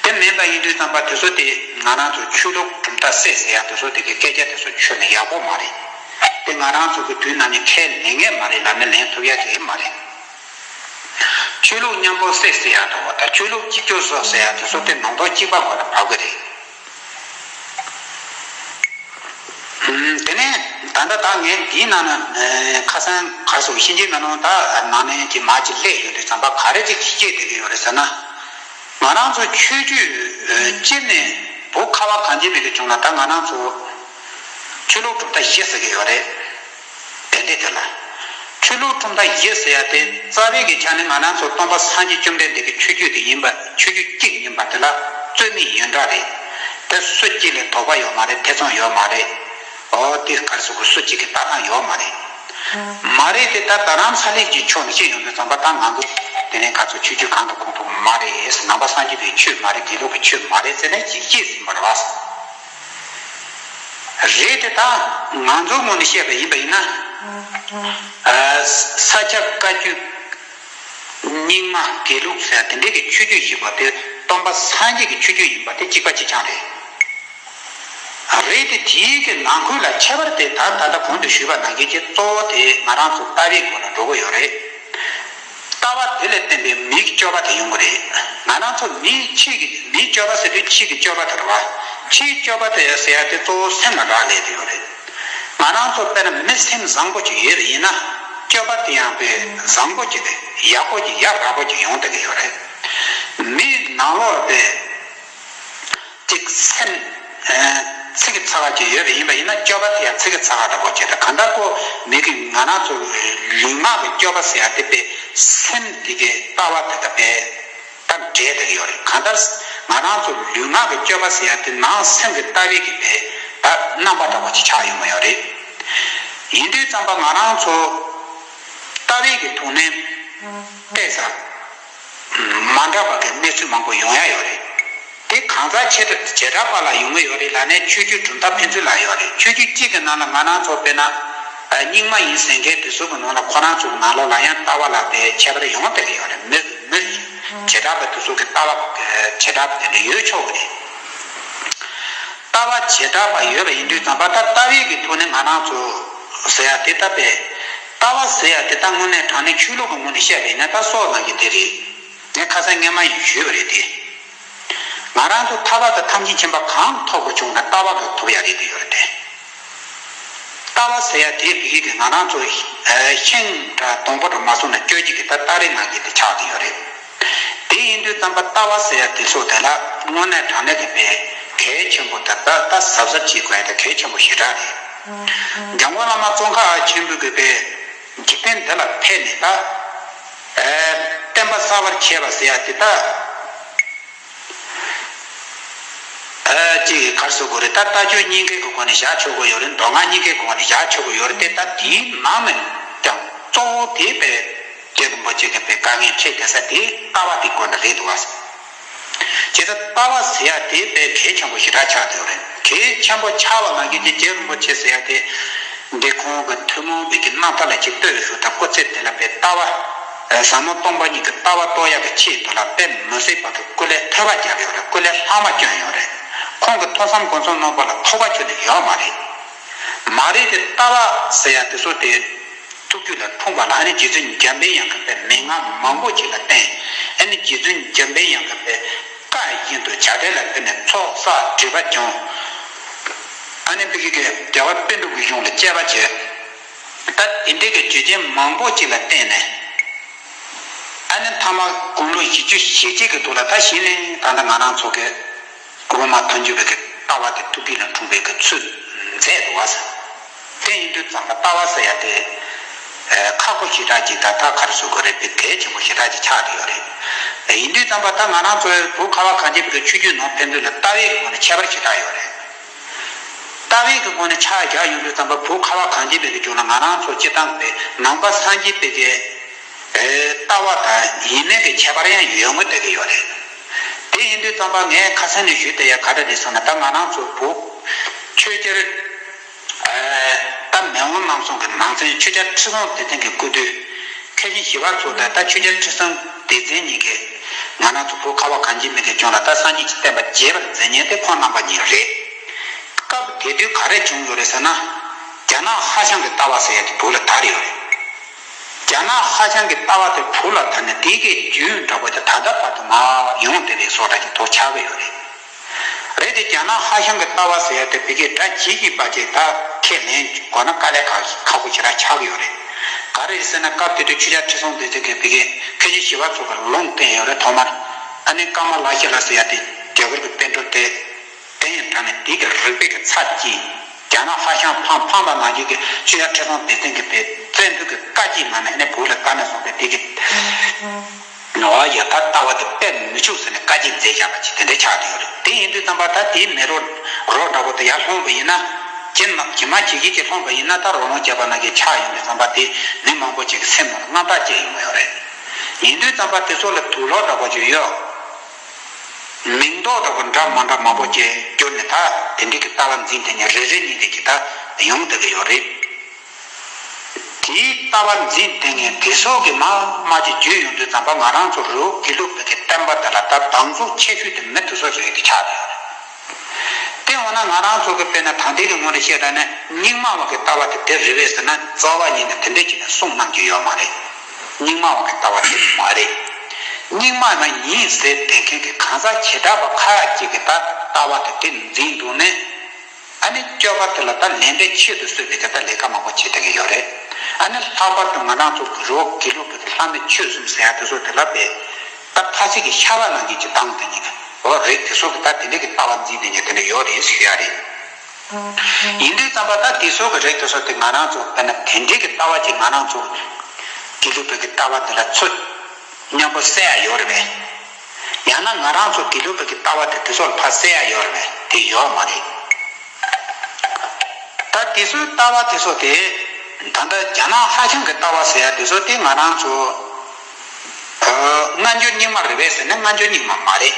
དེ་མིན་པ་ཡིན་དུས་ཙམ་པ་དེ་ཚོ་དེ་ང་རང་ཚོ་ཆོས་ལུགས་གྲུབ་མཐའ་བསྲེས་ཟེར་ཡ་དེ་ཚོ་དེ་གི་སྐད་ཆ་དེ་ཚོ་ཁྱོན་ནས་ཡག་པོ་མ་རེད། དེ་ང་རང་ཚོ་གི་དུས་ནང་ནས་ཁས་ལེན་ངེས་མ་རེད་ལབ་ན་ལེན་ཐུབ་ཡ་གི་མ་རེད། ཆོས་ལུགས་མཉམ་པོ་བསྲེས་ཟེར་ཡ་འདྲ་པོ་དང་ཆོས་ལུགས་གཅིག་གྱུར་བཟོ་ཟེར་ཡ་དེ་ཚོ་དེ་ནང་དོན་གཅིག་པ་ཁོ་ན་བབས་གི་རེད། དེ་ནས་ད་ལྟ་ད་ངས་འདིའི་ནང་ན་ཁ་སང་ག་སོགས་ཤིན་རྗེ་མེ་ལོང་ད་ནང་ནས་ཀྱི་མ་ཅིག་སླེབས་ཡོད་དུས་ཙམ་པ་ག་རེ་ཅིག་སྐྱེས་བསྡད་ཀྱི་ཡོད་རེད་ཟེར་ན། ང་རང་ཚོ་ཆོས་བརྒྱུད་སྤྱིར་ནས་བོད་ཁ་བ་གངས་ཅན་པའི་གི་བྱུང་ན་ད་ང་རང་ཚོ་ཆོས་ལུགས་གྲུབ་མཐའ་བཞི་ཟེར་གྱི་ཡོད་རེད། དེ་འདྲའི་དེ་ལ། ཆོས་ལུགས་གྲུབ་མཐའ་བཞི་ཟེར་ཡ་དེ་རྩ་བའི་གི་ཆ་ནས་ང་རང་ཚོ་སྟོན་པ་སངས་རྒྱས་བཅོམ་ལྡན་འདས་ཀྱི་ཆོས་བརྒྱུད་དེ་ཡིན་པ་ཆོས་བརྒྱུད་གཅིག་ཡིན་པ་དེ་ལ་རྩོད་མེད་ཡིན་གྲབས་རེད། དེ་སུ་གཅིག་ལས་དོགས་པ་ཡོད་མ་རེད། ཐེ་ཚོམ་ཡོད་མ་རེད། འོ་དེ་ག་རེ་ཟེར་དགོས་སུ་གཅིག་གི་ལྟ་སྟངས་ཡོད་མ་རེད། མ་རེད་དེ་ད་རྡ་རམ་ས་ལའི་གི་ཕྱོགས་ནས་བཤད་ཡོང་དུས་ཙམ་པ་ད་ང་ཚོ་དེ་ནས་ག་ཚོད་ཆོས་བརྒྱུད་གང་དང་གང་ཐུག་མ་རེད། ནང་པ་སངས་རྒྱས་པའི་ཆོས་མ་རེད། དགེ་ལུགས་ཀྱི་ཆོས་མ་རེད་ཟེར་ནས་ཅིག་བཤད་ཟིན་པ་རེད་བ། རེད་དེ་ད་ང་ཚོའི་ངོས་ནས་བཤད་པ་ཡིན་པ་ཡིན་ན། ས་སྐྱ་བཀའ་བརྒྱུད་རྙིང་མ་དགེ་ལུགས་ཟེར་དེ་འདྲའི་གི་ཆོས་བརྒྱུད་ཞིག་པ་དེ་སྟོན་པ་སངས་རྒྱས་ཀྱི་ཆོས་བརྒྱུད་ཡིན་པ་དེ་གཅིག་པ་གཅིག་རྐྱང་རེད། རེད་དེ་དེའི་གི་ནང་ཁུལ་ལ་ཁྱད་པར་དེ་ད་ད་ལྟ་གོང་དུ་ཞུས་པ་ནང་བཞིན་གྱི་གཙོ་བོ་དེ་ང་རང་ཚོ་ལྟ་བའི་སྒོ་ནས་འགྲོ་གི་ཡོད་རེད། ལྟ་བ་དེ་ལས་བརྟེན་པའི་མིའི་སྤྱོད་པ་དེ་ཡོང་གི་རེད། ང་རང་ཚོ་མིའི་ཕྱིའི་གི་མིའི་སྤྱོད་པ་ཟེར་དུས་ཕྱིའི་གི་སྤྱོད་པ་དེ་རེད་བ། ཕྱིའི་སྤྱོད་པ་དེ་ཟེར་ཡ་དེ་གཙོ་བོ་སེམས་ལ་རག་ལས་དེ་ཡོད་རེད། ང་རང་ཚོ་དཔེར་ན་མི་སེམས་བཟང་པོ་ཅིག་ཡོད་པ་ཡིན་ན་སྤྱོད་པ་དེ་ཡང་དཔེ་བཟང་པོ་ཅིག་དེ་ཡག་པོ་ཅིག་ཡག་རག་པོ་ཅིག་ཡོང་བསྡད་ཀྱི་ཡོད་རེད། མིའི་ནང་ལོགས་དེ། ཅིག་སེམས། ཚིག་གི་ཚ་བ་ཅིག་ཡོད་པ་ཡིན་པ་ཡིན་ན་སྤྱོད་པ་དེ་ཡང་ཚིག་གི་ཚ་བ་འདྲ་པོ་ཅིག་དང་གང་ལྟར་ཁོ་མི་གི་ང་རང་ཚོ་ལུས་ངག་གི་སྤྱོད་པ་ཟེར་ཡ་དེ་པའི་སེམས་དེ་གའི་ལྟ་བ་དེ་དང་པའི་ལྟ་ ད་འདྲེས་བསྡད་ཀྱི་ཡོད་རེད། གང་ལྟར་ང་རང་ཚོ་ལུས་ངག་གི་སྤྱོད་པ་ཟེར་ཡ་དེ་ནང་སེམས་ཀྱི་ལྟ་བའི་གི་དེ་ད་རྣམ་པ་འདྲ་བོ་ཅིག་ཆགས་ཡོང་གི་ཡོད་རེད། ཡིན་དུས་ཙམ་པ་ང་རང་ཚོ་ལྟ་བའི་གི་ཐོག་ནས་བལྟས་ཙང་མ་འདྲ་བ་གི་གནས་ཚུལ་མང་པོ་ཡོང་ཡ་ཡོད་རེད། དེ་གང་ཟག་བྱེ་བྲག་པ་ལ་ཡོང་གི་ཡོད་རེད་ལབ་ནས་ཆོས་བརྒྱུད་གྲུབ་མཐའ་ཕན་ཚུན་ལ་ཡོད་རེད། ཆོས་བརྒྱུད་གཅིག་གི་ནང་ལ་ང་རང་ཚོ་དཔེར་ན་རྙིང་མ་ཡིན་ཟེར་མཁན་དེ་ཚོ་གི་ནང་ལ་ཁོ་རང་ཚོ་གི་ནང་ལོགས་ལ་ཡང་ལྟ་བ་ལ་དེ་ཁྱད་པར་ཡོང་བསྡད་ཀྱི་ཡོད་རེད། མི་མི་བྱེ་བྲག་པ་དེ་ཚོ་གི་ལྟ་བ་བྱེ་བྲག་པ་དེ་འདྲ་ཡོད་ཆོག་གི་རེད། ལྟ་བ་བྱེ་བྲག་པ་ཡོད་པ་ཡིན་དུས་ཙམ་པ་ད་ལྟ་བའི་གི་ཐོག་ནས་ང་རང་ཚོ་ཟེར་ཡ་དེ་ལྟ་བས་ལྟ་བ་ཟེར་ཡ་དེ་ད་དངོས་གནས་དྲང་གནས་ཆོས་ལུགས་ཀྱི་ངོས་ནས་བཤད་པ་ཡིན་ན་ད་སྲོག་ལངས་ཀྱི་དེ་རེད། ངས་ཁ་སང་སྔས་མ་ཡིན་ཞུས་པ་རེད་དེ། ང་རང་ཚོ་ཐར་པ་དང་ཐམས་ཅད་མཁྱེན་པ་གང་ཐོབ་དགོས་བྱུང་ན་ལྟ་བ་གིས་ཐོབ་ཡ་རེད་དེ་ཡོད་རེད་དེ། ལྟ་བ་ཟེར་ཡ་དེ་བི་གི་གི་ང་རང་ཚོ་ཤིང་འདྲ་སྡོང་པོ་འདྲ་མ་སོང་ན་བཅོས་བྱེད་ཀྱི་ད་སྟ་རེ་ནང་གི་དེ་ཆགས་དེ་ཡོད་རེད། དེ་ཡིན་དུས་ཙམ་པ་ལྟ་བ་ཟེར་ཡ་དེ་ཚོ་དེ་ལ་དངོས་གནས་དྲང་གནས་ཀྱི་དཔེ་གལ་ཆེན་པོ་དང་ད་ལྟ་གཟབ་གཟབ་བྱེད་དགོས་ཡ་དེ་གལ་ཆེན་པོ་ཞེ་དྲག་རེད། འཇམ་མགོན་བླ་མ་ཙོང་ཁ་པ་ཆེན་པོས་གི་དཔེ་འཇིག་རྟེན་འདི་ལ་ཕེབས་ནས་ད་བསྟན་པ་གསར་པར་བྱེད་པ་ཟེར་ཡ་དེ་ད་ཅིག་གར་སོ་དགོས་རེད། ད་ལྟ་སྤྱོད་གཉིས་ཀའི་སྒོ་ནས་བཞག་ཆོག་གི་ཡོད་རེད། མདོ་སྔགས་གཉིས་ཀའི་སྒོ་ནས་བཞག་ཆོག་གི་ཡོད་རེད་དེ། ད་དེའི་ནང་ནས་ཀྱང་གཙོ་བོ་དེ་དཔེ་རྗེ་རིན་པོ་ཆེ་གི་དཔེ་དཀའ་ངལ་འཕྲད་བསྡད་ས་དེ་ལྟ་བ་དེ་དགོས་ནི་རེད་འདུག་བ། བྱས་ཙང་ལྟ་བ་ཟེར་ཡ་དེ་དཔེ་གལ་ཆེན་པོ་ཞེ་དྲག་ཆགས་བསྡད་ཡོད་རེད། གལ་ཆེན་པོ་ཆགས་པ་ནང་བཞིན་གྱི་རྗེ་རིན་པོ་ཆེ་ཟེར་ཡ་དེ་འདི་ཁོང་གི་ཐུན་མོང་མི་གི་རྣམ་ཐར་ལ་ཅིག་ལྟོས་ཞུ་དང་སྐུ་ཚེ་དེ་ལ་དཔེ་ལྟ་བ་ཟབ་མོ་སྟོང་པ་ཉིད་ཀྱི་ལྟ་བ་རྟོགས་ཡག་གི་ཆེད་དུ་ལ་དཔེ་མི་སྲིད་པ་གི་སྐུ་ལས་ཐར་པ་རྒྱབ་ཡོད་རེད། སྐུ་ལས་ལྷག་མ་བསྐྱོན་ཡོད་རེད། ཁོང་གི་ཐོས་བསམ་སྒོམ་གསུམ་རྣམ་པ་ལ་ཐོགས་པ་ཁྱོན་ནས་ཡོད་མ་རེད། མ་རེད་དེ་ལྟ་བ་ཟེར་ཡ་དེ་ཚོ་དེ་ཐུགས་རྒྱུད་ལ་འཁྲུངས་པ་ལ་ཨ་ནི་རྗེ་བཙུན་འཇམ་པའི་དབྱངས་ཀྱི་དཔེ་མན་ངག་མང་པོ་ཅིག་ལ་བརྟེན། ཨ་ནི་རྗེ་བཙུན་འཇམ་པའི་དབྱངས་ཀྱི་དཔེ་བཀའ་བཞིན་དུ་བྱ་བྲལ་ལ་བརྟེན་ནས་ཚོགས་བསགས་སྒྲིབ་པ་སྦྱོང་། ཨ་ནི་དཔེ་གི་རྒྱལ་བ་པཎ་གྲུབ་ཀྱི་གཞུང་ལ་དཔྱད་པ་བྱས། ད་དེ་འདྲའི་གི་རྒྱུ་རྐྱེན་མང་པོ་ཅིག་ལ་བརྟེན་ནས། ཨ་ནི་ཐ་མ་དགུང་ལོ་བཞི་བཅུ་ཞེ་གཅིག་གི་ཐོག་ལ་ད་གཞི་ནས་ད་ལྟ་ང་རང་ཚོ་གི་སྒོ་མ་མཐའ་འཇུག་པའི་གི་ལྟ་བ་དེ་ཐུགས་རྒྱུད་ལ་འཁྲུངས་པའི་གི་ཚུལ་མཛད་འདུག་བ། དེ་ཡིན་དུས་ཙམ་པ་ལྟ་བ་ཟེར་ཡ་དེ་ཁག་པོ་ཞེ་དྲག་ཅིག་ད་ལྟ་ག་རེ་ཟེར་དགོས་རེད། དཔེ་གལ་ཆེན་པོ་ཞེ་དྲག་ཅིག་ཆགས་བསྡད་ཡོད་རེད། ཡིན་དུས་ཙམ་པ་ད་ང་རང་ཚོའི་བོད་ཁ་བ་གངས་ཅན་པའི་གི་ཆོས་བརྒྱུད་ནང་ཕན་ཚུན་ལ་ལྟ་བའི་གི་སྒོ་ནས་ཁྱད་པར་ཞེ་དྲག་ཡོད་རེད། ལྟ་བའི་གི་སྒོ་ནས་ཆ་རྒྱག་ཡོང་དུས་ཙམ་པ་བོད་ཁ་བ་གངས་ཅན་པའི་གི་ལྗོངས་ལ་ང་རང་ཚོ་སྤྱི་བཏང་པའི་ནང་པ་སངས་རྒྱས་པའི་གི་ལྟ་བ་དང་ཡིན་མིན་གྱི་ཁྱད་པར་ཡང་ཡོད་ངེས་བསྡད་ཀྱི་ཡོད་རེད། དེ་ཡིན་དུས་ཙམ་པ་ངས་ཁ་སང་ནས་ཞུས་བསྡད་ཡ་ག་རེ་རེད་ཟེར་ན། ད་ང་རང་ཚོ་བོད་ཆོས་རྒྱལ་ད་མི་དབང་རྣམ་གསུམ་གྱི་ནང་ཚན་ཆོས་རྒྱལ་ཁྲི་སྲོང་ལྡེ་བཙན་གྱི་སྐུ་དུས་མཁན་ཆེན་ཞི་བ་འཚོ་དང་ད་ཆོས་རྒྱལ་ཁྲི་སྲོང་ལྡེ་བཙན་གཉིས་ཀྱིས་ང་རང་ཚོ་བོད་ཁ་བ་གངས་ཅན་མི་གི་ལྗོངས་ལ་ད་སངས་རྒྱས་ཀྱི་བསྟན་པ་རྒྱས་པར་མཛད་མཁན་དེ་ཁོང་རྣམ་པ་གཉིས་རེད། སྐབས་དེ་དུས་ག་རེ་བྱུང་ཡོད་རེད་ཟེར་ན། རྒྱ་ནག་ཧྭ་ཤང་གི་ལྟ་བ་ཟེར་ཡ་དེ་བོད་ལ་དར་ཡོད་རེད། རྒྱ་ནག་ཧྭ་ཤང་གི་ལྟ་བ་དེ་བོད་ལ་དར་ནས་དེ་གའི་རྒྱུན་འདྲ་པོ་དེ་ད་ལྟ་བར་དུ་མར་ཡོང་བསྡད་པའི་བཟོ་འདྲ་ཅིག་ཐོག་ཆགས་ཀྱི་ཡོད་རེད། རེད་དེ་རྒྱ་ནག་ཧྭ་ཤང་གི་ལྟ་བ་ཟེར་ཡ་དེ་བི་གའི་སྒྲ་ཇི་ཞིག་པ་ཅིག་ད་ཁས་ལེན་དགོས་ན་དཀའ་ལས་ཁག་ཁག་པོ་ཞེ་དྲག་ཆགས་ཀྱི་ཡོད་རེད། ག་རེ་ཟེར་ན་སྐབས་དེ་དུས་ཆོས་རྒྱལ་ཁྲི་སྲོང་ལྡེ་བཙན་གྱིས་བི་གའི་མཁན་ཆེན་ཞི་བ་འཚོ་གི་ལུང་བསྟན་ཡོད་རེད། ཐོག་མར་ཨ་ནི་ཀ་མ་ལ་ཤཱི་ལ་ཟེར་ཡ་དེ་རྒྱ་གར་གྱི་པཎ་གྲུབ་དེ། དེ་ཡང་དྲང་ནས་དེ་གི་རིག་པའི་གི་ཚད་ཀྱིས་རྒྱ་ནག་ཧྭ་ཤང་འཕངས་འཕངས་པ་ནང་བཞིན་གྱི་ཆོས་རྒྱལ་ཁྲི་སྲོང་ལྡེ་བཙན་གྱི་དཔེ་བཙན་པོའི་གི་བཀའ་ཀྱིས་མ་ནས་ནས་བོད་ལ་དར་ནས་སོང་སྟེ་དེ་གི་ནོ་ཡ་ད་ལྟ་བ་དེ་སྤེལ་མི་ཆོག་ཟེར་ནས་བཀའ་བཀྱོན་མཛད་བཞག་པ་ཅིག་དེ་འདྲ་ཆགས་བསྡད་ཡོད་རེད། དེ་ཡིན་དུས་ཙམ་པ་ད་དེའི་མེ་རོ་རོ་འདྲ་པོ་དེ་ཡར་ལྷུང་བ་ཡིན་ན་ཇི་ན་ཇི་མ་ཇི་བཞིན་གྱི་ལྷུང་བ་ཡིན་ན་ད་རོ་ལངས་བྱས་པ་ནང་བཞིན་ཆགས་ཡོང་དུས་ཙམ་པ་དེ་མི་མང་པོ་ཅིག་གི་སེམས་ནང་ལ་དངངས་སྐྲག་སྐྱེས་ཡོང་གི་ཡོད་རེད། ཡིན་དུས་ཙམ་པ་དེ་ཚོ་ལ་དུག་སློག་འདྲ་པོ་ཅིག་ཡོད། མིང་འདོགས་འདྲ་པོ་འདྲ་མ་འདྲ་མང་པོ་ཅིག་བསྒྱུར་ནས་ད་དེ་འདྲའི་གི་ལྟ་བ་འཛིན་བསྡད་མཁན་རེ་རེ་གཉིས་ཀྱིས་ཀྱི་ད་ཡོང་བསྡད་ཀྱི་ཡོད་རེད། དེའི་ལྟ་བ་འཛིན་བསྡད་མཁན་དེ་ཚོ་གི་མ་མ་ཅིག་བརྒྱུད་ཡོང་དུས་ཙམ་པ་ང་རང་ཚོ་རི་བོ་དགེ་ལུགས་པའི་གི་བསྟན་པ་འདི་ལ་ད་སྡང་ཟུག་ཆེ་ཤོས་དེ་མི་དེ་ཚོ་རེད་དེ་ཆགས་བསྡད་ཡོད་རེད། དེ་འོ་ན་ང་རང་ཚོ་གི་དཔེར་ན་ད་ལྟའི་གི་ངོས་ནས་བཤད་ད་ནས་རྙིང་མ་བ་གི་ལྟ་བ་དེ་དེ་རེད་པས་ཟེར་ན་རྩ་བ་ཉིད་ནས་དེ་འདྲས་ཅིག་ནས་གསུངས་གནང་རྒྱུ་ཡོད་མ་རེད། རྙིང་མ་བ་གི་ལྟ་བ་དེ་མ་རེད། རྙིང་མ་མ་ཡིན་ཟེར་བསྡད་མཁན་གྱི་གང་ཟག་བྱེ་བྲག་པ་ཁག་ཅིག་གི་ད་ལྟ་བ་དེ་དེ་འཛིན་འདུག་ནས། ཨ་ནི་སྤྱོད་པ་དེ་ལ་ད་ལས་འབྲས་ཆེད་དུ་གསོས་པའི་དེ་ལྟར་ལས་ཀ་མང་པོ་བྱེད་བསྡད་ཀྱི་ཡོད་རེད། ཨ་ནི་ལྷག་པར་དུ་ང་རང་ཚོ་གི་རི་བོ་དགེ་ལུགས་པའི་ལྷ་མི་ཆོས་གསུམ་ཟེར་ཡ་དེ་ཚོ་དེ་ལ་དཔེ་ད་ཕ་ཚིག་གི་ཤ་བ་ནང་བཞིན་གྱི་དང་དེ་ཉིད་ཀྱི་འོ་རེད། དེ་ཚོ་གི་ད་དེ་འདྲ་གི་ལྟ་བ་འཛིན་བསྡད་མཁན་དེ་འདྲ་ཡོད་རེད་ཞུ་ཡ་རེད། ཡིན་དུས་ཙམ་པ་ད་དེ་ཚོ་གི་རིགས་དེ་ཚོ་དེ་ང་རང་ཚོ་དཔེར་ན་དེ་འདྲའི་གི་ལྟ་བ་ཅིག་ང་རང་ཚོ་དགེ་ལུགས་པའི་གི་ལྟ་བ་འདི་ལ་ཚུར་མཉམ་པོ་གསལ་ཡ་ཡོད་རེད་པས། ཡང་ན་ང་རང་ཚོ་དགེ་ལུགས་པའི་གི་ལྟ་བ་དེ་དེ་ཚོ་ལ་ཕར་གསལ་ཡ་ཡོད་རེད་པས། དེ་ཡོད་མ་རེད། ད་དེ་ཚོའི་ལྟ་བ་དེ་ཚོ་དེ་ད་ལྟ་རྒྱ་ནག་ཧྭ་ཤང་གི་ལྟ་བ་ཟེར་ཡ་དེ་ཚོ་དེ་ང་རང་ཚོ་ཨ་སྔ་འགྱུར་རྙིང་མ་རེད་པས་ཟེར་ན་སྔ་འགྱུར་རྙིང་མ་མ་རེད།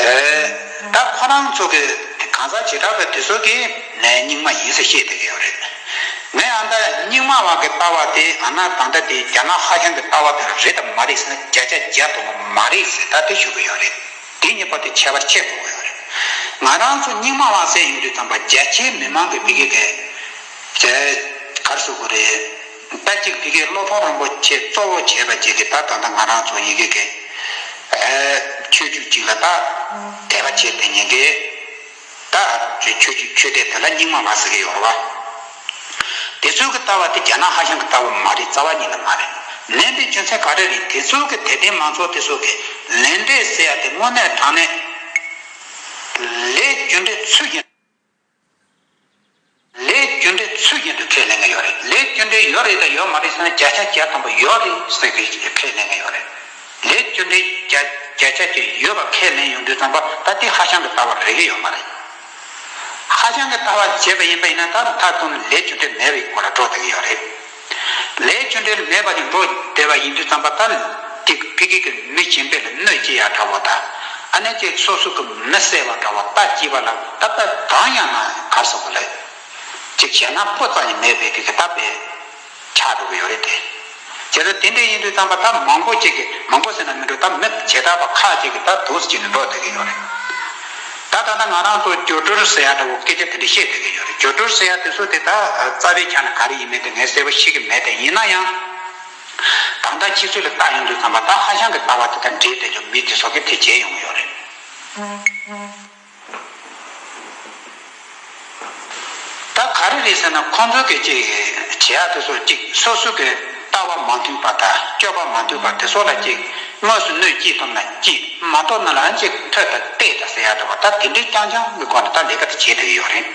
ཨེ། ད་ཁོ་རང་ཚོ་གི་གང་ཟག་བྱེ་བྲག་པ་དེ་ཚོ་གིས་ནས་རྙིང་མ་ཡིན་ཟེར་བཤད་བསྡད་ཀྱི་ཡོད་རེད། ངས་ཨ་ད་རྙིང་མ་བ་གི་ལྟ་བ་དེ་ཨ་ན་ད་ལྟ་དེ་རྒྱ་ནག་ཧྭ་ཤང་གི་ལྟ་བ་དེ་རེད་དམ་མ་རེད་ཟེར་ན་བརྒྱ་ཆ་བརྒྱ་ཐམ་པ་མ་རེད་ཟེར་ད་དེ་ཞུ་གི་ཡོད་རེད། དེ་གཉིས་པོ་དེ་ཁྱད་པར་ཕྱེ་དགོས་ཀྱི་ཡོད་རེད། ང་རང་ཚོ་རྙིང་མ་བ་ཟེར་ཡོང་དུས་ཙམ་པ་རྒྱ་ཆེའི་མི་མང་གི་ཕ་གི་གི་ཅེས་ག་རེ་ཟེར་དགོས་རེད། ད་ཅིག་ཕ་གིའི་སློབ་དཔོན་རིན་པོ་ཆེ་གཙོ་བོ་བྱས་པ་ཅིག་གིས་ད་ད་ལྟ་ང་རང་ཚོ་ཡི་གེ་གི་ཨེ་ཆོས་བརྒྱུད་ཅིག་ལ་ད་དད་པ་བྱེད་དེ་ཉན་གི་ད་ཆོས་བརྒྱུད་ཆོས་དད་དེ་ལ་རྙིང་མ་ལ་ཟེར་གི་ཡོད་རེད་བ། དེ་ཚོ་གི་ལྟ་བ་དེ་རྒྱ་ནག་ཧྭ་ཤང་གི་ལྟ་བ་མ་རེད། རྩ་བ་ཉིད་ནས་མ་རེད། མིན་པའི་རྒྱུ་མཚན་ག་རེ་རེད། དེ་ཚོ་གི་དད་ལྡན་མང་ཚོགས་དེ་ཚོ་གི་ལས་འབྲས་ཟེར་ཡ་དེ་དངོས་གནས་དྲང་གནས་ལས་རྒྱུ་འབྲས་ཚུལ་བཞིན། ལས་རྒྱུ་འབྲས་ཚུལ་བཞིན་དུ་ཁས་ལེན་གྱི་ཡོད་རེད། ལས་རྒྱུ་འབྲས་ཡོད་རེད་དང་ཡོད་མ་རེད་ཟེར་ན་བརྒྱ་ཆ་བརྒྱ་ཐམ་པ་ཡོད་རེད་ཟེར་གྱི་ཁས་ལེན་གྱི་ཡོད་རེད། ལས་རྒྱུ་འབྲས་བརྒྱ་བརྒྱ་ཆ་བརྒྱ་ཡོད་པ་ཁས་ལེན་ཡོང་དུས་ཙམ་པ་ད་དེ་ཧྭ་ཤང་གི་ལྟ་བ་རེད་ཀྱི་ཡོད་མ་རེད། ཧྭ་ཤང་གི་ལྟ་བ་བྱས་པ་ཡིན་པ་ཡིན་ན་ད་མཐར་ཐུག་ནས་ལས་རྒྱུ་འབྲས་མེད་པའི་སྐོར་ལ་འགྲོ་བསྡད་ཀྱི་ཡོད་རེད། ལས་རྒྱུ་འབྲས་མེད་པ་ནས་འགྲོ་བསྡད་པ་ཡིན་དུས་ཙམ་པ་ད་དེ་ཕ་གི་གི་མི་གཞན་པ་ལ་གནོད་སྐྱེལ་ཡ་འདྲ་བོ་དང་ཨ་ནི་ཅིག་སོ་སོ་གི་མི་བསད་པ་འདྲ་བོ་ལྟ་སྐྱེས་པ་ལ་ད་ལྟ་གང་ཡང་ན་ག་རེ་ཟེར་དགོས་རེད། ཅིག་བྱས་ན་སྤུ་ཙམ་ཡང་མེད་པའི་གི་གི་ད་དཔེ་ཆགས་འགྲོ་གི་ཡོད་རེད་དེ། བྱས་ཙང་དེ་འདྲ་ཡིན་དུས་ཙམ་པ་ད་མང་པོ་ཅིག་གི་མང་པོ་ཟེར་ན་མི་འགྲོ། ད་མི་བྱེ་བྲག་པ་ཁག་ཅིག་གི་ད་འདུག་སེ་བྱས་ནས་འགྲོ་བསྡད་ཀྱི་ཡོད་རེད། ད་ད་ལྟ་ང་རང་ཚོ་སྒྱུ་འཕྲུལ་ཟེར་ཡ་འདྲ་བོ་སྐད་ཆ་དེ་འདྲ་བཤད་བསྡད་ཀྱི་ཡོད་རེད། སྒྱུ་འཕྲུལ་ཟེར་ཡ་དེ་ཚོ་དེ་ད་རྩ་བའི་ཆ་ནས་ག་རེ་ཡིན་མིན་དེ་ངས་གསལ་པོ་ཤེས་ཀྱི་མེད་དེ། ཡིན་ན་ཡང་ད་ལྟ་ཕྱི་ཚུལ་ལ་བལྟ་ཡོང་དུས་ཙམ་པ་ད་ཧྭ་ཤང་གི་ལྟ་བ་དེ་དང་འབྲེལ་བསྡད་རྒྱུ་མི་དེ་ཚོ་གིས་དེ་བྱས་ཡོང་གི་ཡོད་རེད། ད་ག་རེ་རེད་ཟེར་ན་ཁོང་ཚོ་གིས་ཅིག་བྱེད་ཡག་དེ་ཚོ་ཅིག་སོ་སོ་གི་ལྟ་བ་མ་མཐུན་པ་དང་སྤྱོད་པ་མ་མཐུན་པ་དེ་ཚོ་ལ་ཅིག་དངོས་སུ་གནོད་སྐྱེལ་ཐུབ་ན་སྐྱེལ་མ་ཐུབ་ན་ལ་ཅིག་ཐོད་དང་གཏད་དང་ཟེར་ཡག་འདྲ་བ་ད་དེ་འདྲའི་རྐྱང་རྐྱང་གི་སྒོ་ནས་ད་ལས་ཀ་དེ་བྱེད་བསྡད་ཀྱི་ཡོད་རེད།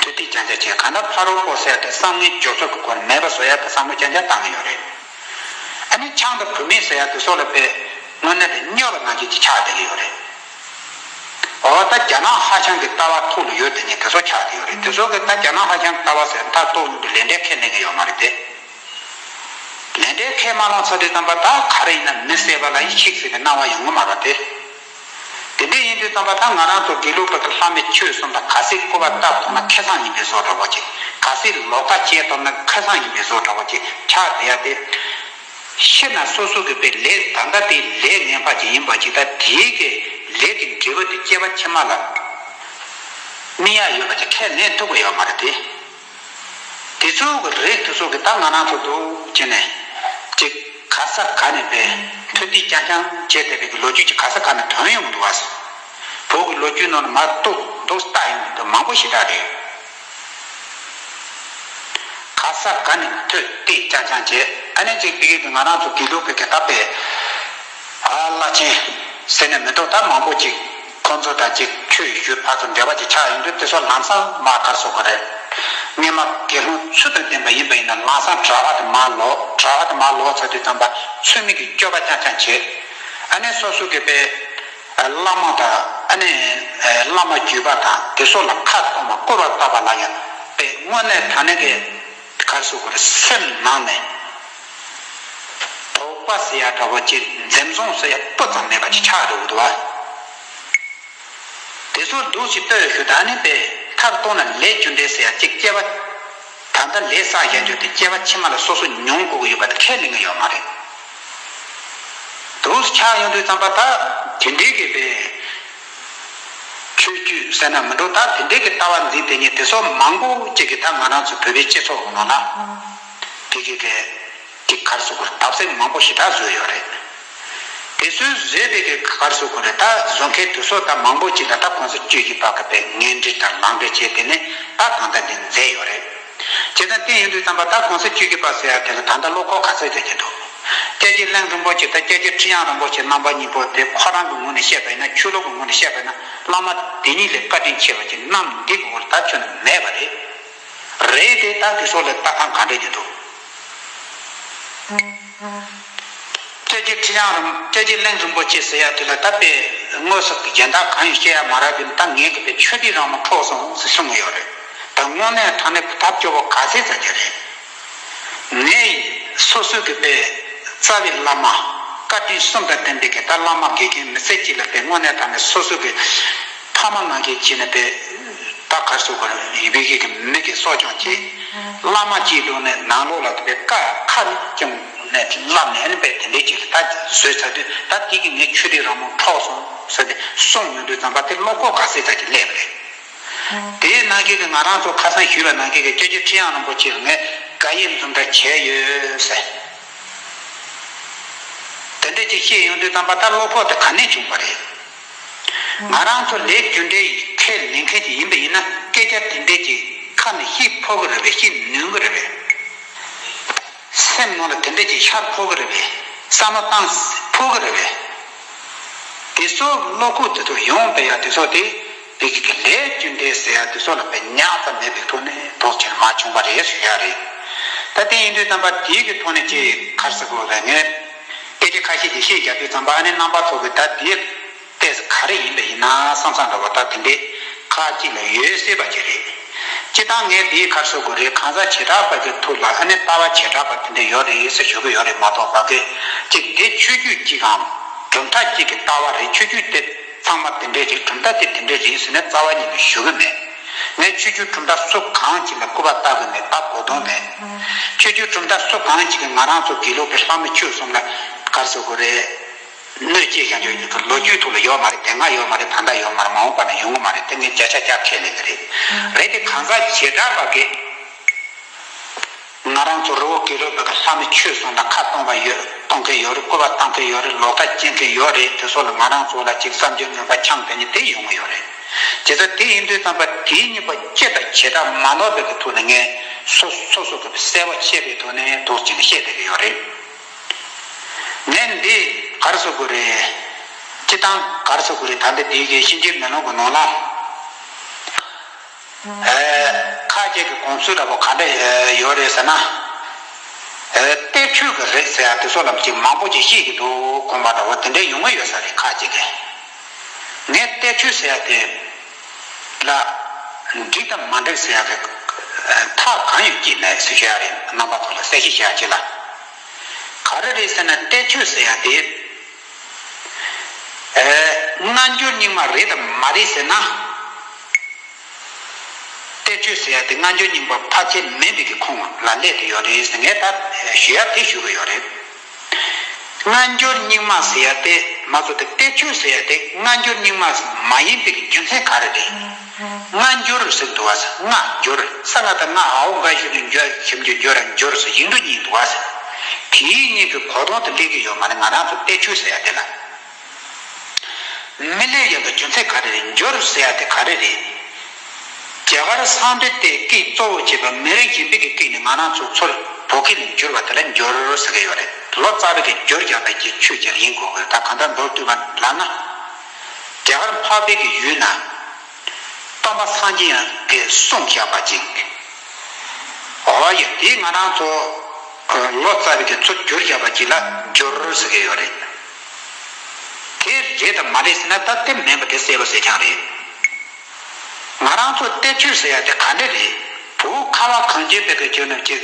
ཐོད་ཐིག་རྐྱང་རྐྱང་བྱས་གང་ལྟར་ཕ་རོལ་པོ་ཟེར་ཡག་དེ་བསམ་ངན་སྦྱོར་ཚུལ་གྱི་སྒོ་ནས་མེད་པ་བཟོ་ཡག་གི་བསམ་བློ་རྐྱང་རྐྱང་བཏང་གི་ཡོད་རེད། ཨ་ནི་ཆང་དང་བུད་མེད་ཟེར་ཡག་དེ་ཚོ་ལ་དཔེ་དངོས་གནས་དེ་སྨྱོ་བ་ནང་བཞིན་གྱི་ཆགས་བསྡད་ཀྱི་ཡོད་རེད། འོ་ད་རྒྱ་ནག་ཧྭ་ཤང་གི་ལྟ་བ་ཐུགས་ལ་ཡོད་དེ་ནི་དེ་ཚོ་ཆགས་བསྡད་ཡོད་རེད། དེ་ཚོ་གི་ད་རྒྱ་ནག་ཧྭ་ཤང་གི་ལྟ་བ་ཟེར་མཐར་གཏུགས་ཡོང་དུས་ལས་འབྲས་ཁས་ལེན་གྱི་ཡོད་མ་རེད་དེ། ལས་འབྲས་ཁས་མ་བླངས་ཚར་དུས་ཙམ་པ་ད་ག་རེ་ཡིན་ན་མི་བསད་པ་ལ་ཡིད་ཆེས་ཟེར་བའི་སྣང་བ་ཡོང་གི་མ་རེད་དེ། དེ་འདྲ་ཡིན་དུས་ཙམ་པ་ད་ང་རང་ཚོ་དགེ་ལུགས་པ་གི་ལྷ་མི་ཆོས་གསུམ་ལ་ག་ཚོད་སྐུར་བ་བཏབ་ཐུབ་ན་ཁེ་བཟང་ཡིན་པའི་བཟོ་འདྲ་བོ་ཅིག་ག་ཚོད་ལོག་ལྟ་བྱས་ཐུབ་ན་ཁེ་བཟང་ཡིན་པའི་བཟོ་འདྲ་བོ་ཅིག་ཆགས་བསྡད་ཡ་དེ། ཤི་ན་སོ་སོ་གི་པའི་ལས་ད་ལྟ་དེ་ལས་ངན་པ་ཅིག་ཡིན་པ་ཅིག་ད་དེའི་གི་ལས་ཀྱི་འབྲས་བུ་དེ་སྐྱེ་བ་ཕྱི་མ་ལ་སྨིན་ཡ་ཡོད་པ་ཅིག་ཁས་ལེན་ཐུབ་ཀྱི་ཡོད་མ་རེད་དེ། དེ་ཚོ་གི་རིགས་དེ་ཚོ་གི་ད་ང་རང་ཚོ་འདུག་བྱས་ནས་ཅིག་ག་ས་ག་ནས་པའི་ཐུར་དེ་རྐྱང་རྐྱང་བྱས་བསྡད་པའི་གི་ལོ་རྒྱུས་ཅིག་ག་ས་ག་ནས་ཐོན་ཡོང་གི་འདུག་བ། བོད་ཀྱི་ལོ་རྒྱུས་ནང་ནས་མར་གཏུག་འདུག་ལྟ་ཡོང་གི་འདུག་མང་པོ་ཞེ་དྲག་རེད། ག་ས་ག་ནས་ཐོས་ཏེ་རྐྱང་རྐྱང་བྱས། ཨ་ནི་ཅིག་དེ་གི་ང་རང་ཚོ་དགེ་ལུགས་པའི་གི་ད་དཔེ་ཨ་བླ་ཆེན་ཟེར་ནས་མི་འདུག་ད་མང་པོ་ཅིག་ཁོང་ཚོ་དང་ཅིག་ཆོས་ཞུ་ཕར་ཚུར་འབྲེལ་བ་ཅིག་ཆགས་ཡོང་དུས་དེ་ཚོ་ལམ་སང་མར་ག་རེ་ཟེར་དགོས་རེད། སྔོན་མ་དགེ་སློང་ཚུལ་དང་ལྡན་པ་ཡིན་པ་ཡིན་ན་ལམ་སང་གྲྭ་པ་དེ་མར་ལོག་གྲྭ་པ་དེ་མར་ལོག་ཚར་དུས་ཙམ་པ་ཚུལ་མིན་གྱི་སྤྱོད་པ་རྐྱང་རྐྱང་བྱེད། ཨ་ནི་སོ་སོ་གི་དཔེ་བླ་མ་དང་ཨ་ནི་བླ་མ་བརྒྱུད་པ་དང་དེ་ཚོ་ལ་ཁ་གཏོང་བ་སྐུར་བ་བཏབ་པ་ལ་ཡང་དཔེ་དངོས་གནས་དྲང་གནས་ཀྱི་ག་རེ་ཟེར་དགོས་རེད། སེམས་ནང་ནས་དོགས་པ་ཟེར་ཡ་འདྲ་བོ་ཅིག་འཛེམ་ཟོན་ཟེར་ཡ་སྤུ་ཙམ་མེད་པ་ཅིག་ཆགས་འགྲོ་གི་འདུག་བ། དེ་ཚོ་འདུག་སེ་ལྟོས་ཞུ་ད་ནི་པས་མཐར་གཏུགས་ན་ལས་རྒྱུ་འབྲས་ཟེར་ཡ་གཅིག་སྐྱེ་བ། ད་ལྟ་ལས་བསགས་བཞག་རྒྱུ་དེ་སྐྱེ་བ་ཕྱི་མ་ལ་སོ་སོ་མྱོང་དགོས་ཀྱི་ཡོད་པ་དེ་ཁས་ལེན་གྱི་ཡོད་མ་རེད། འདུག་སེ་ཆགས་ཡོང་དུས་ཙམ་པ་ད་དེ་འདྲའི་གི་པས་ཆོས་བརྒྱུད་ཟེར་ན་མི་འགྲོ། ད་དེ་འདྲའི་གི་ལྟ་བ་འཛིན་དེ་ཉིད་དེ་ཚོ་མང་པོ་ཅིག་གིས་ད་ང་རང་ཚོ་བོད་པའི་སྤྱི་ཚོགས་ནང་ལ་དེ་གི་གི་དེ་ག་རེ་ཟེར་དགོས་རེད། བརྡབ་གསིག་མང་པོ་ཞེ་དྲག་བཟོས་ཡོད་རེད། དེ་ཚོའི་བཟོས་པའི་གི་ག་རེ་ཟེར་དགོས་རེད། ད་བཟོ་མཁན་དེ་ཚོ་ད་མང་པོ་ཅིག་ལ་ད་གོང་ས་བཅུ་བཞི་པ་གི་པའི་ངན་འབྲེལ་དང་ལངས་འབྲེལ་བྱས་དེ་ནས་ད་གང་ལྟར་དེ་མཛད་ཡོད་རེད། བྱས་ཙང་དེ་ཡིན་དུས་ཙམ་པ་ད་གོང་ས་བཅུ་བཞི་པ་ཟེར་ཡ་དེ་ལ་ད་ལྟ་བློ་ཁོག་ག་ཚོད་ཡོད་ཀྱི་འདུག་སྐྱབས་རྗེ་གླིང་རིན་པོ་ཆེ་དང་སྐྱབས་རྗེ་ཁྲི་བྱང་རིན་པོ་ཆེ་རྣམ་པ་གཉིས་པོ་དེ་ཁོ་རང་གི་ངོས་ནས་བཤད་པ་ཡིན་ན་ཆོས་ལུགས་ཀྱི་ངོས་ནས་བཤད་པ་ཡིན་ན་བླ་མ་དེ་གཉིས་ལས་བཀའ་དྲིན་ཆེ་བ་ཅིག་གནམ་འདི་གི་འོག་ལ་ད་ཁྱོན་ནས་མེད་པ་རེད། རེད་དེ་ད་དེ་ཚོ་ལ་ལྟ་སྟངས་ག་འདྲ་ཡོད་འདུག་སྐྱབས་ སྐྱབས་རྗེ་ཁྲི་བྱང་རིན། སྐྱབས་རྗེ་གླིང་རིན་པོ་ཆེ་ཟེར་ཡ་དེ་ལ་ད་དཔེ་དངོས་སུ་གཞན་དག་གང་ཡང་བཤད་ཡ་མ་རག་པས། ད་ངེད་ཀྱི་དཔེ་ཆོས་འདི་རང་མ་འཕྲོག་སོང་ཟེར་གསུང་གི་ཡོད་རེད། ད་དངོས་གནས་དྲང་གནས་ཐབས་སྐྱོ་བོ་ག་ཚད་ཙམ་ཅིག་རེད། ངས་སོ་སོའི་གི་དཔེ་རྩ་བའི་བླ་མ། བཀའ་དྲིན་གསུམ་དང་ལྡན་པའི་གི་ད་བླ་མ་དགེ་རྒན་མི་སེར་གཅིག་ལ་དཔེ་དངོས་གནས་དྲང་གནས་སོ་སོའི་གི་ཕ་མ་ནང་བཞིན་བྱས་ནས་དཔེ། ད་གར་སོ་གར་ཡི་བེ་གི་མི་གི་གསོ་སྐྱོང་བྱེད། བླ་མ་གཅིག་ལུགས་ནས་ནང་ལོགས་ལ་དཔེ་བཀའ་ཁ་ནས་ཀྱང་ནས་བསླབ་ནས་ཨ་ནི་དཔེ་དེ་འདྲའི་ཅིག་ལ་ད་བཟོས་ཚར་དུས། ད་དེ་གི་ངས་ཆོས་འདི་རང་མ་འཕྲོག་སོང་ཟེར་ཏེ་གསུངས་ཡོང་དུས་ཙམ་པ་དེ་བློ་ཁོག་ག་ཚད་ཙམ་ཅིག་སླེབས་པ་རེད། དེའི་ནང་གི་གི་ང་རང་ཚོ་ཁ་སང་ཞུས་པ་ནང་གི་གི་སྐྱབས་རྗེ་ཁྲི་བྱང་རིན་པོ་ཆེ་ལ་ངས་བཀའ་ཡིག་འཛོམས་གྲྭ་བྱས་ཡོད་ཟེར། དེ་འདྲ་ཅིག་བཤད་ཡོང་དུས་ཙམ་པ་ད་བློ་ཁོག་དེ་ག་ནས་བྱུང་བ་རེད། ང་རང་ཚོ་ལས་རྒྱུ་འབྲས་ཡི་ཁས་ལེན་མཁན་ཅིག་ཡིན་པ་ཡིན་ན། སྐད་ཆ་དེ་འདྲས་ཅིག་ཁ་ནས་བཤད་ཕོད་ཀྱི་རེད་པས། བཤད་ནུས་ཀྱི་རེད་པས། སེམས་ནང་ལ་དེ་འདྲས་ཅིག་ཤར་ཕོད་ཀྱི་རེད་པས། བསམ་བློ་བཏང་ཕོད་ཀྱི་རེད་པས། དེ་ཚོ་བློ་ཁོག་དེ་ཚོ་ཡོང་བསྡད་ཡ་དེ་ཚོ་དེ། དེ་གི་གི་ལས་རྒྱུ་འབྲས་ཟེར་ཡ་དེ་ཚོ་ལ་དཔེ་ཉག་ཙམ་མེད་པའི་ཐོག་ནས་དོགས་ཆེན་མ་བྱུང་བ་རེད་ཞུ་ཡ་རེད། ད་དེ་ཡིན་དུས་ཙམ་པ་དེའི་གི་ཐོག་ནས་ཅིག་ག་རེ་ཟེར་དགོས་རེད། ངས་སྐད་ཆ་ཁ་ཤས་ཅིག་བཤད་རྒྱག་དུས་ཙམ་པ། ཨ་ནི་རྣམ་པ་ཚོ་གི་ད་དེ་ལྟས་ག་རེ་ཡིན་པ་ཡིན་ན་བསམ་བསམ་འདྲ་བོ་ད་དེ་འདྲས་ཁ་ཅིག་ལ་ཡོད་སྲིད་པ་ཅིག་རེད། སྤྱིར་བཏང་ངས་འདིའི་ག་རེ་ཟེར་དགོས་རེད། གང་ཟག་བྱེ་བྲག་པ་གི་ཐོག་ལ་ཨ་ནི་ལྟ་བ་བྱེ་བྲག་པ་དེ་འདྲ་ཡོད་རེད་ཟེར་ཞུ་གི་ཡོད་རེད་མ་གཏོགས། ཕ་གི་ཅིག་འདི་ཆོས་བརྒྱུད་ཅིག་གམ་གྲུབ་མཐའ་ཅིག་གི་ལྟ་བ་རེད། ཆོས་བརྒྱུད་དེ་ཚང་མ་དེ་འདྲས་རེད། གྲུབ་མཐའ་དེ་དེ་འདྲས་རེད་ཟེར་ནས་རྩ་བ་ཉིད་ནས་ཞུ་གི་མེད། ངས་ཆོས་བརྒྱུད་གྲུབ་མཐའ་སུ་གང་ཅིག་ལ་སྐུར་པ་བཏབ་གི་མེད། བཏབ་དགོས་དོན་མེད། ཆོས་བརྒྱུད་གྲུབ་མཐའ་སུ་གང་ཅིག་གིས་ང་རང་ཚོ་དགེ་ལུགས་པའི་ལྷ་མི་ཆོས་གསུམ་ལ་ག་རེ་ཟེར་དགོས་རེད། གནོད་སྐྱེལ་བཞག་རྒྱུ་ཡིན་གྱི། ལོ་རྒྱུས་ཐོག་ལ་ཡོད་མ་རེད། དེ་སྔ་ཡོད་མ་རེད། ད་ལྟ་ཡོད་མ་རེད། མ་འོངས་པ་ན་ཡོང་གི་མ་རེད། དེ་ངས་བརྒྱ་ཆ་བརྒྱ་ཁས་ལེན་གྱི་རེད། རེད་དེ་གང་ཟག་བྱེ་བྲག་པ་གིས་ང་རང་ཚོ་རི་བོ་དགེ་ལུགས་པའི་ལྷ་མི་ཆོས་གསུམ་ལ་ཁ་གཏོང་བ་ཡོད། གཏོང་མཁན་ཡོད་རེད། སྐུར་པ་བཏང་མཁན་ཡོད་རེད། ལོག་ལྟ་སྐྱེ་མཁན་ཡོད་རེད། དེ་ཚོ་ལ་ང་རང་ཚོ་ལ་ཅིག་བསམ་ཚུལ་ངན་པ་འཆང་མཁན་ནི་དེ་ཡོང་གི་ཡོད་རེད། བྱས་ཙང་དེ་ཡིན་དུས་ཙམ་པ་དེའི་གཉིས་པོ་སྤྱི་དང་བྱེ་བྲག་མ་ནོར་བའི་གི་ཐོག་ནས་ངས་སོ་སོ་སོ་སོ་གི་གསལ་པོ་ཤེས་པའི་ཐོག་ནས་འདུག་ཅིག་བཤད་བསྡད་ཀྱི་ཡོད་རེད། ངས་འདི་ག་རེ་ཟེར་དགོས་རེད། སྤྱིར་བཏང་ག་རེ་ཟེར་དགོས་རེད། ད་འདི་འདི་གའི་གཤིན་རྗེའི་མེ་ལོང་གི་ནང་ལ། ཨེ། ཁ་ཅིག་གི་དགོངས་ཚུལ་འདྲ་པོ་ག་འདྲ་ཡོད་རེད་ཟེར་ན། ཨེ། གཏེར་ཆོས་ཀྱི་རེད་ཟེར་ཡ་དེ་ཚོ་ལ་ཅིག་མང་པོ་ཅིག་བཤད་ཀྱི་འདུག་དགོངས་པ་འདྲ་བོ་དེ་འདྲ་ཡོང་གི་ཡོད་ས་རེད། ཁ་ཅིག་གིས། ངས་གཏེར་ཆོས་ཟེར་ཡ་དེ་ལ་འགྲིག་དང་མ་འགྲིག་ཟེར་ཡ་གི་མཐའ་གང་ཡང་སྐྱེས་མེད་ཟེར་ཞུ་ཡ་རེད། རྣམ་པ་ཚོ་ལ་གསལ་བཤད་བྱེད་ཡ་ཅིག་ལ། ག་རེ་རེད་ཟེར་ན། གཏེར་ཆོས་ཟེར་ཡ་དེ། ཨེ། སྔ་འགྱུར་རྙིང་མ་རེད་དམ་མ་རེད་ཟེར་ན། གཏེར་ཆོས་ཟེར་ཡ་དེ་སྔ་འགྱུར་རྙིང་མ་ཕལ་ཆེར་མིན་པའི་གི་ཁོངས་ལ་སླེབས་ཏེ་ཡོད་རེད་ཟེར། ངས་ད་ཞུ་ཡ་དེ་ཞུ་གི་ཡོད་རེད། སྔ་འགྱུར་རྙིང་མ་ཟེར་ཡ་དེ་མ་གཏོགས་དེ། གཏེར་ཆོས་ཟེར་ཡ་དེ་སྔ་འགྱུར་རྙིང་མ་མ་ཡིན་པའི་གི་རྒྱུ་མཚན་ག་རེ་རེད། སྔ་འགྱུར་ཟེར་འདུག་བ། སྔ་འགྱུར། ས་ང་བཏགས་སྔ། འ་འོག་འགའ་ཞབས་ཀྱུ་འགྱུར། ཞབས་ཀྱུ་འགྱུར་ར་འགྱུར་ཟེར་ཡིག་འབྲུ་གཉིས་འདུག་བ། དེའི་གཉིས་ཀྱི་གོ་དོན་དེ་སླེབས་ཀྱི་ཡོད་མ་རེད། ང་རང་ཚོ་གཏེར་ཆོས་ཟེར་ཡ་དེ་ལ། མི་སླེབས་ཡོང་གི་རྒྱུ་མཚན་ག་རེ་རེད། འགྱུར་ཟེར་ཡ་དེ་ག་རེ་རེད། རྒྱ་གར་སཾ་སྐྲྀ་ཏའི་སྐད་གཙོ་བོ་བྱས་པ་མི་རིགས་གཞན་པའི་གི་སྐད་ནས་ང་རང་ཚོ་ཚུར་བོད་སྐད་ལ་བསྒྱུར་བ་དེ་ལ་འགྱུར་ཟེར་གི་ཡོད་རེད། ལོ་ཙཱ་བའི་གི་བསྒྱུར་རྒྱག་པའི་གི་ཆོས་ཅིག་ཡིན་དགོས་གི། ད་གང་ལྟར་མདོར་བསྡུས་པ་ལབ་ན། རྒྱ་གར་འཕགས་པའི་གི་ཡུལ་ན། སྟོན་པ་སངས་རྒྱས་ཀྱིས་གསུངས་བཞག་པ་ཅིག་འོ་ཡ། དེ་ང་རང་ཚོ་ལོ་ཙཱ་བའི་གི་ཚུར་བསྒྱུར་བཞག་པ་ཅིག་ལ་འགྱུར་ཟེར་གི་ཡོད་རེད། དེ་རེད་དམ་མ་རེད་ཟེར་ན། ད་དེ་མིན་པ་དེ་གསལ་པོ་གསལ་རྐྱང་རེད། ང་རང་ཚོ་གཏེར་ཆོས་ཟེར་ཡ་དེ་ག་འདྲ་རེད། བོད་ཁ་བ་གངས་ཅན་པའི་གི་ཁྱོན་ནས་ཅིག་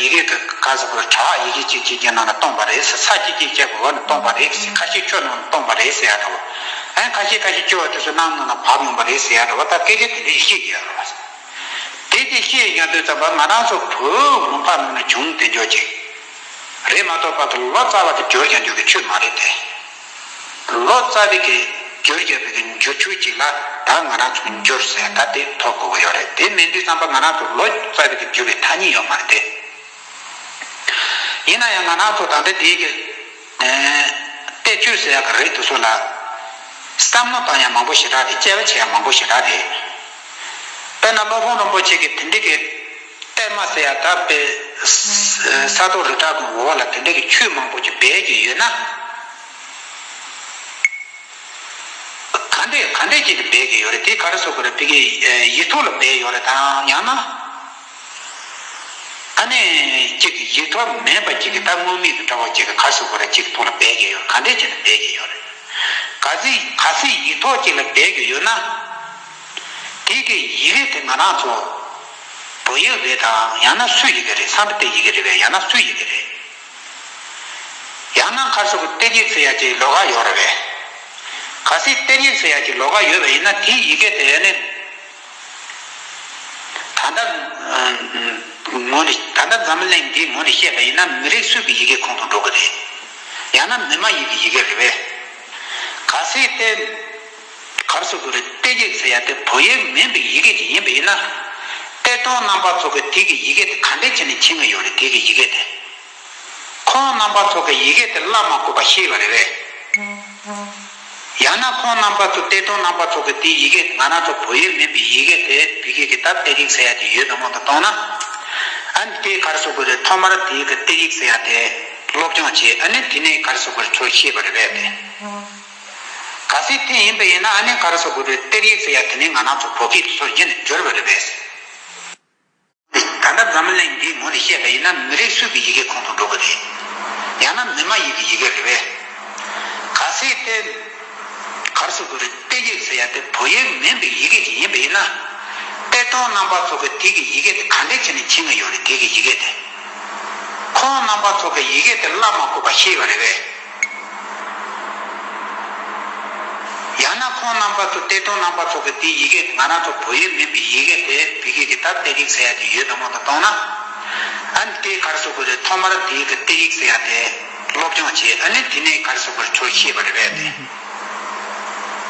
ཡི་གེ་གི་ག་ཟེར་དགོས། དྲ་བ་ཡི་གེ་གཅིག་གཅིག་གི་ནང་ལ་བཏོན་པ་རེད་ཟེར། ས་གཅིག་གཅིག་བྱས་པའི་འོག་ནས་བཏོན་པ་རེད་ཟེར། ཁ་ཤས་ཆུ་ནང་ལ་བཏོན་པ་རེད་ཟེར་ཡ་འདྲ་བོ། ཨ། ཁ་ཤས་ཁ་ཤས་སྐྱོ་བ་དེ་ཚོ་གནམ་ནང་ལ་བབས་ཡོང་པ་རེད་ཟེར་ཡ་འདྲ་བོ། ད་སྐད་ཆ་དེ་འདྲ་ཞིག་བཤད་ཀྱི་ཡོད་རེད་བ། དེ་དེ་བཤད་ཡོང་དུས་ཙམ་པ་ང་རང་ཚོ་བོད་མུན་པ་ནང་ནས་བྱུང་བསྡད་རྒྱུ་ཅིག་རེད་མ་གཏོགས། ཕར་དུ་ལོ་ཙཱ་བ་གིས་བསྒྱུར་རྒྱག་རྒྱུ་གི་ཆོས་མ་རེད་དེ། ལོ་ཙཱ་བའི་གིས་བསྒྱུར་རྒྱག་པའི་གི་འགྱུར་ཆོས་ཅིག་ལ་ད་ང་རང་ཚོ་འགྱུར་ཟེར་ད་དེ་ཐོབ་དགོས་ཀྱི་ཡོད་རེད། དེ་མིན་དུས་ཙམ་པ་ང་རང་ཚོ་ལོ་ཙཱ་བའི་གིས་བསྒྱུར་བའི་ཐ་སྙད་ཡོད་མ་རེད་དེ། ཡིན་ན་ཡང་ང་རང་ཚོ་ད་ལྟ་དེའི་གི་ཨེ། གཏེར་ཆོས་ཟེར་ཡག་གི་རིགས་དེ་ཚོ་ལ་བསམ་བློ་བཏང་ཡག་མང་པོ་ཞེ་དྲག་རེད། དཔྱད་པ་བྱེད་ཡག་མང་པོ་ཞེ་དྲག་རེད། དཔེར་ན་སློབ་དཔོན་རིན་པོ་ཆེ་གིས་དེ་འདྲའི་གི་གཏེར་མ་ཟེར་ཡག་ད་དཔེ་ས་རྡོ་རི་བྲག་གི་འོག་ལ་དེ་འདྲའི་གི་ཆོས་མང་པོ་ཅིག་སྦས་ཀྱི་ཡོད་ན། ག་འདྲས་ག་འདྲས་ཅིག་གིས་སྦས་ཀྱི་ཡོད་རེད། དེ་ག་རེ་ཟེར་དགོས་རེད། ཕ་གི་ཡིག་ཐོག་ལ་སྦས་ཡོད་རེད་དམ། ཡང་ན། ག་ ཨ་ནི་གཅིག་གི་ཡིག་ཐོག་མིན་པ་གཅིག་གི་ད་དངོས་མེད་ཀྱི་འདྲ་བོ་གཅིག་གི་ག་རེ་ཟེར་དགོས་རེད། གཅིག་གི་ཐོག་ལ་སྦས་ཀྱི་ཡོད། ག་འདྲས་བྱས་ནས་སྦས་ཀྱི་ཡོད་རེད། གལ་སྲིད་གལ་སྲིད་ཡིག་ཐོག་གཅིག་ལ་སྦས་ཀྱི་ཡོད་ན། དེ་གི་ཡི་གེ་དེ་ང་རང་ཚོ་བོད་ཡིག་རེད་དམ། ཡང་ན་སུའི་ཡི་གེ་རེད། སཾ་སྐྲྀ་ཏའི་ཡི་གེ་རེད་པས། ཡང་ན་སུའི་ཡི་གེ་རེད། ཡང་ན་ག་རེ་ཟེར་དགོས། གཏེར་ཡིག་ཟེར་ཡ་གཅིག་ལོགས་ཀ་ཡོད་རེད་པས། གལ་སྲིད་གཏེར་ཡིག་ཟེར་ཡ་གཅིག་ལོགས་ཀ་ཡོད་པ་ཡིན་ན། དེའི་ཡི་གེ་དེ་ནི་ད་ལྟ་ངོས་ནས། ད་ལྟ་འཛམ་བུ་གླིང་འདིའི་ངོས་ནས་བཤད་པ་ཡིན་ན། མི་རིགས་སུ་གི་ཡི་གེ་ཁོངས་སུ་འགྲོ་གི་རེད། ཡང་ན་མི་མ་ཡིན་གྱི་ཡི་གེ་རེད་པས། གལ་སྲིད་དེ་ག་རེ་ཟེར་དགོས་རེད། གཏེར་ཡིག་ཟེར་ཡ་དེ་བོད་ཡིག་མིན་པའི་ཡི་གེ་ཅིག་ཡིན་པ་ཡིན་ན། གཏེར་སྟོན་རྣམ་པ་ཚོ་གིས་དེ་གི་ཡི་གེ་དེ་ག་འདྲས་བྱས་ནས་མཁྱེན་གྱི་ཡོད་རེད། དེ་གི་ཡི་གེ་དེ། ཁོང་རྣམ་པ་ཚོ་གིས་ཡི་གེ་དེ་བསླབ་མ་དགོས་པ་ཤེས་པ་རེད་པས། ཡང་ན་ཁོང་རྣམ་པ་ཚོ། གཏེར་སྟོན་རྣམ་པ་ཚོ་གིས་དེའི་ཡི་གེ། ང་རང་ཚོ་བོད་ཡིག་མིན་པའི་ཡི་གེ་དེ། བོད་ཡིག་གི་ད་གཏེར་ཡིག་ཟེར་ཡ་དེ་ཡོད་དམ་མེད་དམ་མཐོང་ན། ཨ་ནི་དེ་ག་རེ་ཟེར་དགོས་རེད། ཐོག་མར་དེའི་གི་གཏེར་ཡིག་ཟེར་ཡ་དེ་སློབ་སྦྱོང་བྱས། ཨ་ནི་དེ་ནས་ག་རེ་ཟེར་དགོས་རེད། ཚུར་ཤེས་པ་རེད་པས་དེ། གལ་སྲིད་དེ་ཡིན་པ་ཡིན་ན། ཨ་ནི་ག་རེ་ཟེར་དགོས་རེད། གཏེར་ཡིག་ཟེར་ཡ་དེ་ནི་ང་རང་ཚོ་བོད་སྐད་དེ་ཚུར་གཞི་ནས་བསྒྱུར་བ་རེད་པས། ད་ལྟ་འཛམ་བུ་གླིང་འདིའི་ངོས་ནས་བཤད་པ་ཡིན་ན། མི་རིགས་སུ་གི་ཡི་གེ་ཁོངས་སུ་འགྲོ་གི་རེད། ཡང་ན་མི་མ་ཡིན་གྱི་ཡི་གེ་རེད་པས། གལ་སྲིད་དེ་ག་རེ་ཟེར་དགོས་རེད། གཏེར་ཡིག་ཟེར་ཡ་དེ་བོད་ཡིག་མིན་པའི་ཡི་གེ་ཅིག་ཡིན་པ་ཡིན་ན། གཏེར་སྟོན་རྣམ་པ་ཚོ་གིས་དེ་གི་ཡི་གེ་དེ་ག་འདྲས་བྱས་ནས་མཁྱེན་གྱི་ཡོད་རེད། དེ་གི་ཡི་གེ་དེ། ཁོང་རྣམ་པ་ཚོ་གིས་ཡི་གེ་དེ་བསླབ་མ་དགོས་པ་ཤེས་པ་རེད་པས། ཡང་ན་ཁོང་རྣམ་པ་ཚོ། གཏེར་སྟོན་རྣམ་པ་ཚོ་གིས་དེའི་ཡི་གེ། ང་རང་ཚོ་བོད་ཡིག་མིན་པའི་ཡི་གེ་དེ། བོད་ཡིག་གི་ད་གཏེར་ཡིག་ཟེར་ཡ་དེ་ཡོད་དམ་མེད་དམ་མཐོང་ན། ཨ་ནི་དེ་ག་རེ་ཟེར་དགོས་རེད། ཐོག་མར་དེའི་གི་གཏེར་ཡིག་ཟེར་ཡ་དེ་སློབ་སྦྱོང་བྱས། ཨ་ནི་དེ་ནས་ག་རེ་ཟེར་དགོས་རེད། ཚུར་ཤེས་པ་རེད་པས་དེ།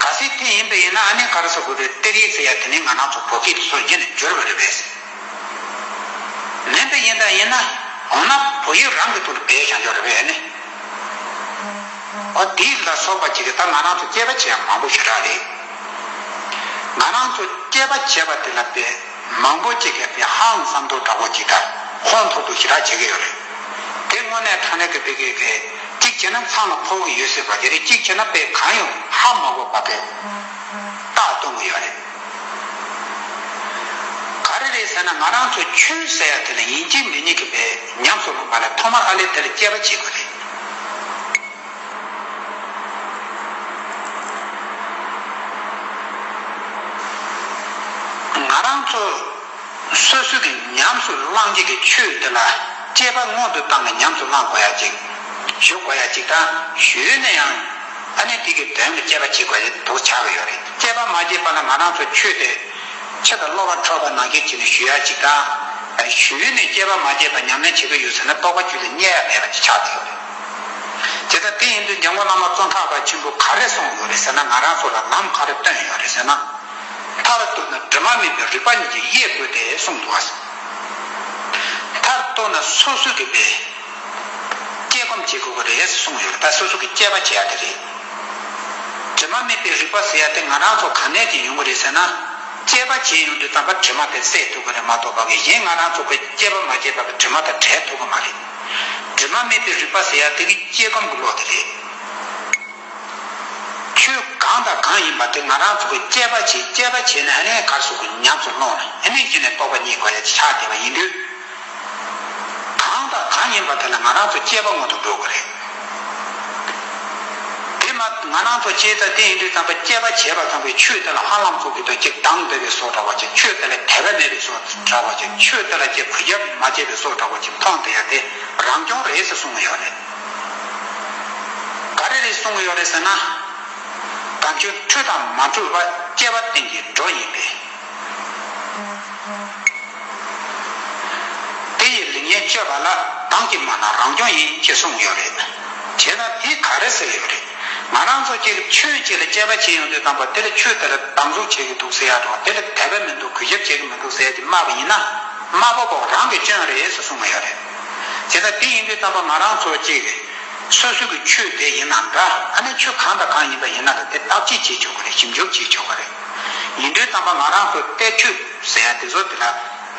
གལ་སྲིད་དེ་ཡིན་པ་ཡིན་ན། ཨ་ནི་ག་རེ་ཟེར་དགོས་རེད། གཏེར་ཡིག་ཟེར་ཡ་དེ་ནི་ང་རང་ཚོ་བོད་སྐད་དེ་ཚུར་གཞི་ནས་བསྒྱུར་བ་རེད་པས། མིན་པ་ཡིན་ད་ཡིན་ན། འོ་ན་བོད་ཡིག་རང་གི་ཐོག་ལ་སྦས་བཞག་ཡོད་རེད་པས་ཨ་ནི། ཨོ། དེ་ལ་སོགས་པ་ཅིག་གིས་ད་ང་རང་ཚོ་དཔྱད་པ་བྱེད་ཡ་མང་པོ་ཞེ་དྲག་རེད། ང་རང་ཚོ་དཔྱད་པ་བྱེད་པ་དེ་ལ་དཔེ་མང་པོ་ཅིག་གིས་དཔེ་ཧང་སང་མདོག་འདྲ་པོ་ཅིག་དང་ཧོན་ཐོར་ཐོར་ཞེ་དྲག་བྱེད་ཀྱི་ཡོད་རེད། དེ་དངོས་གནས་དྲང་གནས་ཀྱི་དཔེ་གི་གི་གཅིག་བྱས་ན་མཚང་ལ་ཕོག་གི་ཡོད་སྲིད་པ་དེ་རེད། གཅིག་བྱས་ན་དཔེ་གང་ཡང་ཧ་མ་གོ་བ་དེ་རྟགས་སྟོན་གྱི་ཡོད་རེད། ག་རེ་རེད་ཟེར་ན། ང་རང་ཚོ་ཆོས་ཟེར་ཡ་དེ་ལ་ཡིན་གཅིག་མིན་གཉིས་ཀྱིས་དཔེ་ཉམས་སུ་བླངས་པ་ལ། ཐོག་མར་ཨ་ལས་དེ་ལ་དཔྱད་པ་བྱེད་དགོས་རེད། ང་རང་ཚོ་སོ་སོ་གིས་ཉམས་སུ་བླང་བྱེད་ཀྱི་ཆོས་དེ་ལ་དཔྱད་པ་སྔོན་དུ་བཏང་ནས་ཉམས་སུ་བླང་དགོས་ཡ་ཅིག་ཞུ་དགོས་ཡ་ཅིག་དང་། ཞུས་ནས་ཡང་ཨ་ནི་དེ་གི་དོན་ལ་དཔྱད་པ་བྱེད་དགོས་ཡ་དེ་འདུག་ཆགས་ཀྱི་ཡོད་རེད། དཔྱད་པ་མ་བྱས་པ་ལ་ང་རང་ཚོ་ཆོས་དེ་ཕྱི་དང་གློ་བ་འཕྲོག་པ་ནང་བཞིན་བྱས་ནས་ཞུ་ཡ་ཅིག་དང་། ཞུས་ནས་དཔྱད་པ་མ་བྱས་པ་ཉམས་ལེན་བྱེད་ཀྱི་ཡོད་ཟེར་ན། རྟོགས་པ་རྒྱུད་ལ་རྙེད་ཡ་མེད་པ་ཅིག་ཆགས་བསྡད་ཡོད་རེད། དེ་ལྟར་དེ་ཡིན་དུས་འཇམ་མགོན་བླ་མ་ཙོང་ཁ་པ་ཆེན་པོས་ག་རེ་གསུངས་ཡོད་རེད་ཟེར་ན། ང་རང་ཚོ་ལ་ལམ་ག་རེ་སྟོན་ཡོད་རེད་ཟེར་ན། མཐར་གཏུགས་ན་དྲི་མ་མེད་པའི་རིག་པ་ཉིད་ཀྱིས་དབྱེ་དགོས་ཏེ་གསུངས་འདུག་བ། མཐར་གཏུགས་ན་སོ་སོ་གིས་དཔེ་དཔྱད་སྒོམ་བྱེད་དགོས་ཀྱི་རེད་ཟེར་གསུངས་ཡོད་རེད། ད་སོ་སོ་གིས་དཔྱད་པ་བྱེད་ཡ་དེ་རེད། དྲི་མ་མེད་པའི་རིག་པ་ཟེར་ཡ་དེ་ང་རང་ཚོ་ག་ནས་ཀྱིས་ཡོང་གི་རེད་ཟེར་ན། དཔྱད་པ་བྱེད་ཡོང་དུས་ཙམ་པ་དྲི་མ་དེ་སེལ་ཐུབ་ཀྱི་རེད་མ་གཏོགས་པ་གི་གཞན་ང་རང་ཚོ་གིས་དཔྱད་པ་མ་བྱས་པ་གི་དྲི་མ་དང་བྲལ་ཐུབ་ཀྱི་མ་རེད། དྲི་མ་མེད་པའི་རིག་པ་ཟེར་ཡ་དེ་གི་དཔྱད་སྒོམ་གྱི་བློ་དེ་རེད། ཆོས་གང་དང་གང་ཡིན་པ་དེ་ང་རང་ཚོ་གིས་དཔྱད་པ་བྱེད། དཔྱད་པ་བྱས་ནས་ཨ་ནི་ག་རེ་ཟེར་དགོས། ཉམས་སུ་བླངས་ནས་ཨ་ནི་གཞི་ནས་རྟོགས་པ་རྙེད་དགོས་ཡ་ཆགས་བསྡད་པ་ཡིན་དུས། གང་དང་གང་ཡིན་པ་དེ་ལ་ང་རང་ཚོ་དཔྱད་པ་སྔོན་དུ་འགྲོ་དགོས་རེད། དེ་མ་ང་རང་ཚོ་བྱས་ཙང་དེ་ཡིན་དུས་ཙམ་པ་དཔྱད་པ་བྱས་པ་ཙམ་པས་ཆོས་དེ་ལ་ཧ་ལམ་ཚོ་གི་དོན་གཅིག་དང་འདོད་པའི་བཟོ་འདྲ་བ་ཅིག་ཆོས་དེ་ལ་དད་པ་མེད་པའི་བཟོ་འདྲ་བ་ཅིག་ཆོས་དེ་ལ་ཅིག་གུས་ཞབས་མ་བྱས་པའི་བཟོ་འདྲ་བ་ཅིག་མཐོང་བསྡད་ཡ་དེ་རང་སྐྱོན་རེད་ཟེར་གསུང་གི་ཡོད་རེད། ག་རེ་རེད་གསུང་གི་ཡོད་རེད་ཟེར་ན། དམ་ཆོས་འཁྲུལ་དང་མ་འཁྲུལ་བ། དཔྱད་པ་རྟེན་གྱི་གྲོགས་ཡིན་པས། དེ་ཡི་ལེགས་ཉེས་དཔྱོད་པ་ལ། དམ་གྱིས་མ་གནང་རང་སྐྱོན་ཡིན། ཅེས་གསུངས་ཡོད་རེད། བྱས་ན་དེ་ག་རེ་ཟེར་ཡོད་རེད། ང་རང་ཚོ་གཅིག་ཆོས་གཅིག་ལ་དཔྱད་པ་བྱེད་ཡོང་དུས་ཙམ་པ་དེ་ལ་ཆོས་དེ་ལ་དམ་བཟུང་བྱེད་ཀྱི་འདུག་ཟེར་ཡ་དང་། དེ་ལ་དད་པ་མི་འདུག་གུས་ཞབས་བྱེད་ཀྱི་མི་འདུག་ཟེར་ཡ་དེ་སྨྲ་བ་ཡིན་ན། སྨྲ་བ་པོ་རང་གི་སྐྱོན་རེད་ཟེར་གསུངས་ཡོད་རེད། བྱས་ཙང་དེ་ཡིན་དུས་ཙམ་པ་ང་རང་ཚོ་གཅིག་སོ་སོ་གི་ཆོས་དེ་ཡིན་ན་འདྲ། ཨ་ནི་ཆོས་གང་དང་གང་ཡིན་པ་ཡིན་ན་འདྲ། དེ་བརྟག་དཔྱད་བྱེད་ཆོག་གི་རེད། ཞིབ་འཇུག་བྱེད་ཆོག་གི་རེད། ཡིན་དུས་ཙམ་པ་ང་རང་ཚོ་གཏེར་ཆོས་ཟེར་ཡ་དེ་ཚོ་དེ་ལ་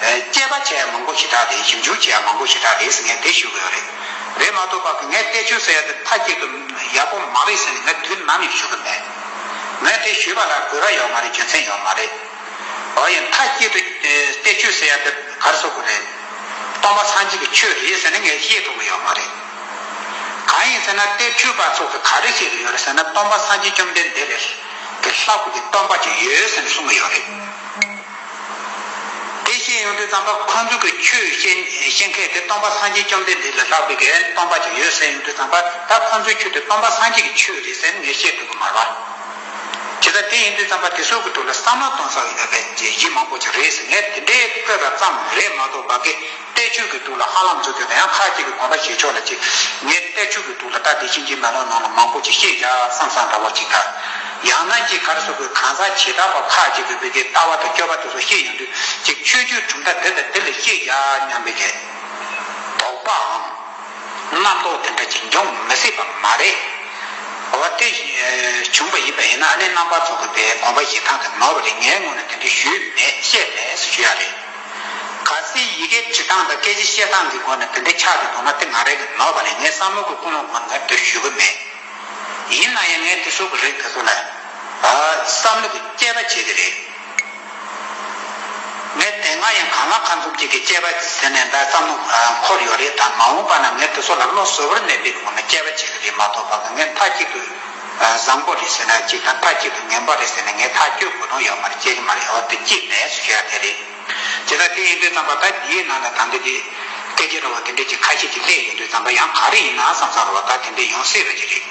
དཔྱད་པ་བྱེད་ཡ་མང་པོ་ཞེ་དྲག་རེད། ཞིབ་འཇུག་བྱེད་ཡ་མང་པོ་ཞེ་དྲག་རེད་ཟེར་ངས་དེ་ཞུ་གི་ཡོད་རེད། རེད་མ་གཏོགས་པ་གི་ངས་གཏེར་ཆོས་ཟེར་ཡ་དེ་མཐའ་གཅིག་ཏུ་ཡག་པོ་མ་རེད་ཟེར་ནས་ངས་དུས་ནམ་ཡང་ཞུ་གི་མེད། ངས་དེ་ཞུས་པ་ལ་དགོས་པ་ཡོད་མ་རེད། རྒྱུ་མཚན་ཡོད་མ་རེད། འོ་ཡིན། མཐའ་གཅིག་ཏུ་གཏེར་ཆོས་ཟེར་ཡ་དེ་ག་རེ་ཟེར་དགོས་རེད། སྟོན་པ་སངས་རྒྱས་ཀྱི་ཆོས་རེད་ཟེར་ནས་ངས་བཤད་ཐུབ་ཀྱི་ཡོད་མ་རེད། གང་ཡིན་ཟེར་ན་གཏེར་ཆོས་པ་ཚོ་གིས་ག་རེ་བཤད་ཀྱི་ཡོད་རེད་ཟེར་ན། སྟོན་པ་སངས་རྒྱས་བཅོམ་ལྡན་འདས་ལས་ཀྱི་ལྷག་པའི་གི་སྟོན་པ་ཅིག་ཡོད་ཟེར་ནས་གསུང་གི་ཡོད་རེད། དེ་བཤད་ཡོང་དུས་ཙམ་པ་ཁོང་ཚོ་གི་ཆོས་བཤད་བཤད་མཁན་དེ་སྟོན་པ་སངས་རྒྱས་བཅོམ་ལྡན་འདས་ལས་ལྷག་པའི་གི་སྟོན་པ་ཅིག་ཡོད་ཟེར་ཡོང་དུས་ཙམ་པ། ད་ཁོང་ཚོའི་ཆོས་དེ་སྟོན་པ་སངས་རྒྱས་ཀྱི་ཆོས་རེད་ཟེར་ནས་ངས་བཤད་ཐུབ་ཀྱི་མ་རེད་བ། བྱས་ཙང་དེ་ཡིན་དུས་ཙམ་པ་དེ་ཚོ་གི་ཐོག་ལ་བསམ་བློ་གཏོང་ས་ཡོད་པའི་གཞི་མང་པོ་ཅིག་རེད་ཟེར། ངས་དེ་འདྲའི་བཀོད་པ་ཙམ་རེད་མ་གཏོགས་པ་གི་གཏེར་ཆོས་ཀྱི་ཐོག་ལ་ཧ་ལམ་ཚོ་དེ་དང་ཡང་ཁ་ཅིག་གི་དགོངས་པ་བཞེས་ཕྱོགས་ལ་ཅིག་ངས་གཏེར་ཆོས་ཀྱི་ཐོག་ལ་ད་དེ་བཞིན་གྱི་མ་ལོ་ནང་ལ་མང་པོ་ཅིག་བཤད་བཞག་བསམ་བསམ་འདྲ་བོ་ཅིག་དང་། ཡང་ན་ཅིག་ག་རེ་ཟེར་དགོས། གང་ཟག་བྱེ་བྲག་པ་ཁ་ཅིག་གི་བོད་ཀྱི་ལྟ་བ་དང་སྤྱོད་པ་དེ་ཚོ་བཤད་ཡོང་དུས་ཅིག་ཆོས་བརྒྱུད་གྲུབ་མཐའ་དེ་དང་དེ་ལ་བཤད་བཞག་སྙམ་པའི་གི་དོགས་པའམ་རྣམ་རྟོག་དེ་འདྲ་ཅིག་འབྱུང་མི་སྲིད་པ་མ་རེད། འོ་དེ་བྱུང་བ་ཡིན་པ་ཡིན་ན་ཨ་ནི་རྣམ་པ་ཚོ་གི་དེ་དགོངས་པ་བཞེས་སྟངས་དེ་ནོར་བ་རེད། ངའི་ངོས་ནས་དེ་འདྲ་ཞུས་མེད་བཤད་མེད་ཟེར་ཞུ་ཡ་རེད། གལ་སྲིད་ཡི་གེ་བྲི་སྟངས་དང་སྐད་ཆ་བཤད་སྟངས་ཀྱི་སྒོ་ནས་དེ་འདྲ་ཆགས་ཀྱི་འདུག་ན་དེ་ང་རང་གི་ནོར་བ་རེད། ངའི་བསམ་བློ་གི་ཀུན་སློང་སྒོ་ནས་ངས་དེ་ཞུ་གི་མེད། ཡིན་ན་ཡང་ངས་དེ་ཚོ་གི་རིགས་དེ་ཚོ་ལ་ཨ་བསམ་བློ་གི་དཔྱད་པ་བྱེད་ཀྱི་རེད། ངས་དེ་སྔ་ཡང་གང་ལ་གང་འཚམ་ཅིག་གི་དཔྱད་པ་ཟེར་ནས་ད་བསམ་བློ་ཨ་འཁོར་ཡོད་རེད། ད་མ་འོངས་པ་ན་ངས་དེ་ཚོ་ལ་བློ་གཟུ་བོར་གནས་པའི་སྒོ་ནས་དཔྱད་པ་བྱེད་ཀྱི་རེད་མ་གཏོགས་པ་ངས་མཐའ་གཅིག་ཏུ་ཨ་བཟང་པོ་རེད་ཟེར་ན་གཅིག་དང་མཐའ་གཅིག་ཏུ་ངན་པ་རེད་ཟེར་ན་ངས་ཐག་གཅོད་དགོས་དོན་ཡོད་མ་རེད། བྱེད་ཀྱི་མ་རེད། འོ་དེ་གཅིག་མེད་ཟེར་ཞུ་ཡ་དེ་རེད། དེ་ལ་དེ་ཡིན་དུས་ཙམ་པ་ད་འདིའི་ནང་ལ་ད་འདི་དེ་སྐད་ཆ་འདྲ་བོ་དེ་འདྲ་ཅིག་ཁ་ཤས་ཅིག་སླེབས་ཡོང་དུས་ཙམ་པ་ཡང་ག་རེ་ཡིན་ན་བསམ་བསམ་རེད་བ། ད་དེ་འདྲ་ཡོང་སྲིད་པ་ཅིག་རེད།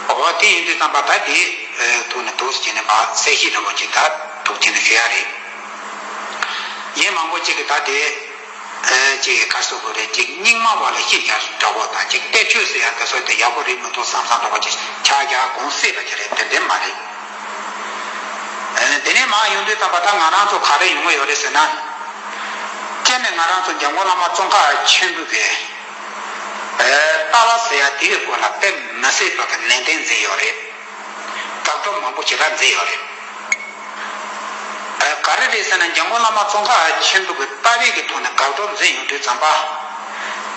འོ་དེ་ཡིན་དུས་ཙམ་པ་ད་དེ་ཐུག་ནས་འདུག་སེ་བྱས་ནས་མར་གསལ་བཤད་འདྲ་བོ་ཅིག་ད་ཐུག་བྱས་ནས་ཞུ་ཡ་རེད། ཡིན་མང་པོ་ཅིག་གིས་ད་དེ་ཅིག་ག་རེ་ཟེར་དགོས་རེད། ཅིག་རྙིང་མ་བ་ལ་བཤད་ཡ་འདྲ་བོ་དང་ཅིག་གཏེར་ཆོས་ཟེར་ཡ་དེ་ཚོ་དེ་ཡག་པོ་རེད་མི་འདུག་བསམ་བསམ་འདྲ་བོ་ཅིག་ཆགས་ཡ་དགོངས་སྲིད་པ་ཅིག་རེད། དེ་འདྲ་མ་རེད། དེ་ནས་མར་ཡོང་དུས་ཙམ་པ་ད་ང་རང་ཚོ་ག་རེ་ཡོང་གི་ཡོད་རེད་ཟེར་ན། སྤྱིར་ནས་ང་རང་ཚོ་འཇམ་མགོན་བླ་མ་ཙོང་ཁ་ཆེན་པོ་གི་ལྟ་བ་ཟེར་ཡ་དེའི་སྐོར་ལ་དཔེ་མི་སྲིད་པ་གི་ནན་ཏན་མཛད་ཡོད་རེད། དགག་སྒྲུབ་མང་པོ་ཞེ་དྲག་མཛད་ཡོད་རེད། ག་རེ་རེད་ཟེར་ན་འཇམ་མགོན་བླ་མ་ཙོང་ཁ་ཆེན་པོ་གི་ལྟ་བའི་གི་ཐོག་ནས་དགག་སྒྲུབ་མཛད་ཡོང་དུས་ཙམ་པ།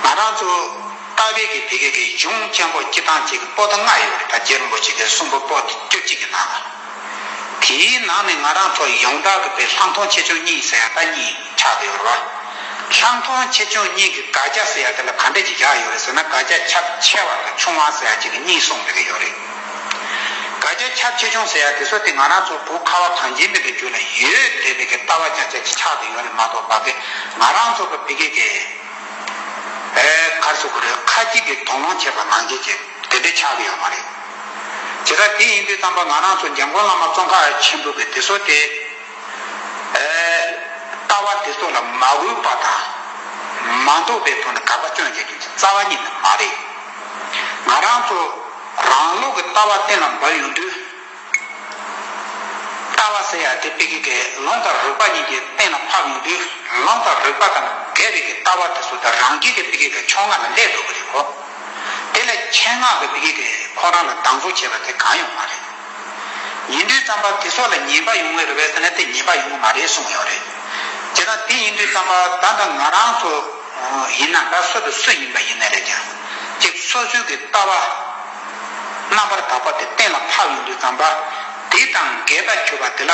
ང་རང་ཚོ་ལྟ་བའི་གི་དེ་གའི་གི་གཞུང་ཆེན་པོ་སྤྱི་བཏང་གཅིག་གི་པོ་ཏི་ལྔ་ཡོད་རེད། ད་རྗེ་རིན་པོ་ཆེ་གི་གསུང་འབུམ་པོ་ཏི་བཅུ་གཅིག་གི་ནང་ལ། དེའི་ནང་ནས་ང་རང་ཚོ་ཡོངས་གྲགས་ཀྱི་དཔེ་ལྷག་མཐོང་ཆེ་ཆུང་གཉིས་ཟེར་ཡ་ད་གཉིས་ཆགས་ཀྱི་ཡོད་རེད་བ། ལྷག་མཐོང་ཆེ་ཆུང་གཉིས་ཀྱི་དགག་བྱ་ཟེར་ཡ་དེ་ལ་ག་འདྲ་ཅིག་བཞག་ཡོད་རེད་ཟེར་ན། དགག་བྱ་ཁྱབ་ཆེ་བ་དང་ཆུང་བ་ཟེར་ཡ་ཅིག་གི་གཉིས་གསུངས་བསྡད་ཀྱི་ཡོད་རེད། དགག་བྱ་ཁྱབ་ཆེ་ཆུང་ཟེར་ཡ་དེ་ཚོ་དེ་ང་རང་ཚོ་བོད་ཁ་བ་གངས་ཅན་པའི་གི་རྒྱུད་ལ་ཡོད་བསྡད་པའི་གི་ལྟ་བ་རྐྱང་རྐྱང་ཅིག་ཆགས་བསྡད་ཡོད་རེད་མ་གཏོགས་པ་གི་ང་རང་ཚོ་གི་བོད་སྐད་ཀྱི་ཨེ་ག་རེ་ཟེར་དགོས་རེད། ཁ་ཅིག་གིས་དོགས་སློང་བྱས་པ་ནང་བཞིན་ཅིག་དེ་འདྲ་ཆགས་ཀྱི་ཡོད་མ་རེད། བྱས་ཙང་དེ་ཡིན་དུས་ཙམ་པ་ང་རང་ཚོ་འཇམ་མགོན་བླ་མ་ཙོང་ཁ་ཆེན་པོ་གི་དེ་ཚོ་དེ། ལྟ་བ་དེ་ཚོ་ལ་མ་འོས་པ་དང་མ་འདོད་པའི་ཐོག་ནས་དགག་པ་སྐྱོན་བརྗོད་རྒྱུ་དེ་རྩ་བ་ཉིད་ནས་མ་རེད། ང་རང་ཚོ་རང་ལུགས་ཀྱི་ལྟ་བ་གཏན་ལ་འབེབས་ཡོང་དུས། ལྟ་བ་ཟེར་ཡ་དེ་དཔེ་གི་གི་ལུང་དང་རིགས་པ་གཉིས་ཀྱིས་གཏན་ལ་ཕབ་ཡོང་དུས། ལུང་དང་རིགས་པ་དང་འགལ་བའི་གི་ལྟ་བ་དེ་ཚོ་དང་རང་རྒྱུད་ཀྱི་དཔེ་གི་གི་ཕྱོགས་སྔ་ལ་སླེབས་འགྲོ་གི་རེད་གོ། དེ་ལས་ཆེད་མངགས་ཀྱི་དཔེ་གི་གི་ཁོ་རང་ལ་སྡང་ཟུག་བྱས་པ་དེ་གང་ཡང་མ་རེད། ཡིན་དུས་ཙམ་པ་དེ་ཚོ་ལ་ཉེས་པ་ཡོང་གི་རེད་པས་ཟེར་ན་དེ་ཉེས་པ་ཡོང་གི་མ་རེད་གསུངས་ཡོད་རེད། བྱས་ཙང་དེ་ཡིན་དུས་ཙམ་པ་ད་ལྟ་ང་རང་ཚོ་ཡིན་ན་ད་སུ་དང་སུ་ཡིན་པ་ཡིན་ན་རེད་ཀྱང་། གཅིག་སོ་སོའི་གི་ལྟ་བ་རྣམ་པར་དག་པ་དེ་གཏན་ལ་ཕབ་ཡོང་དུས་ཙམ་པ། དེ་དང་འགལ་ཟླ་གྱུར་པ་དེ་ལ་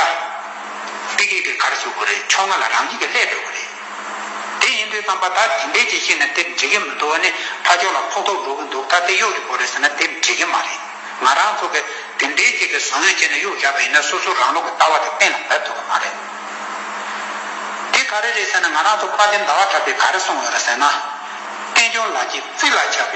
དེ་གི་གི་ག་རེ་ཟེར་དགོས་རེད། ཕྱོགས་སྔ་ལ་རང་རྒྱུད་ཀྱི་སླེབས་འགྲོ་གི་རེད། དེ་ཡིན་དུས་ཙམ་པ་ད་དེ་འདྲའི་ཅིག་བཤད་ན་དེ་འགྲིག་གི་མི་འདུག་བ། ནི་ཕར་ཕྱོགས་ལ་ཕོག་ཐུག་འགྲོ་གི་འདུག་ད་དེ་གཡོག་གི་དགོས་རེད་ཟེར་ན་དེ་འགྲིག་གི་མ་རེད། ང་རང་ཚོ་གི་དེ་འདྲའི་ཅིག་གི་བཟང་ཡོན་བྱས་ནས་གཡོག་བཞག་པ་ཡིན་ན་སོ་སོ་རང་ལུགས་ཀྱི་ལྟ་བ་དེ་གཏན་ལ་འབེབས་ཐུབ་ཀྱི་མ་རེད། དེ་ག་རེ་རེད་ཟེར་ན་ང་རང་ཚོ་དཔལ་ལྡན་ཟླ་བ་གྲགས་པས་ག་རེ་གསུངས་ཡོད་རེད་ཟེར་ན། རྟེན་འབྱུང་ལག་གི་རྩིས་ལ་ཆགས་པའི།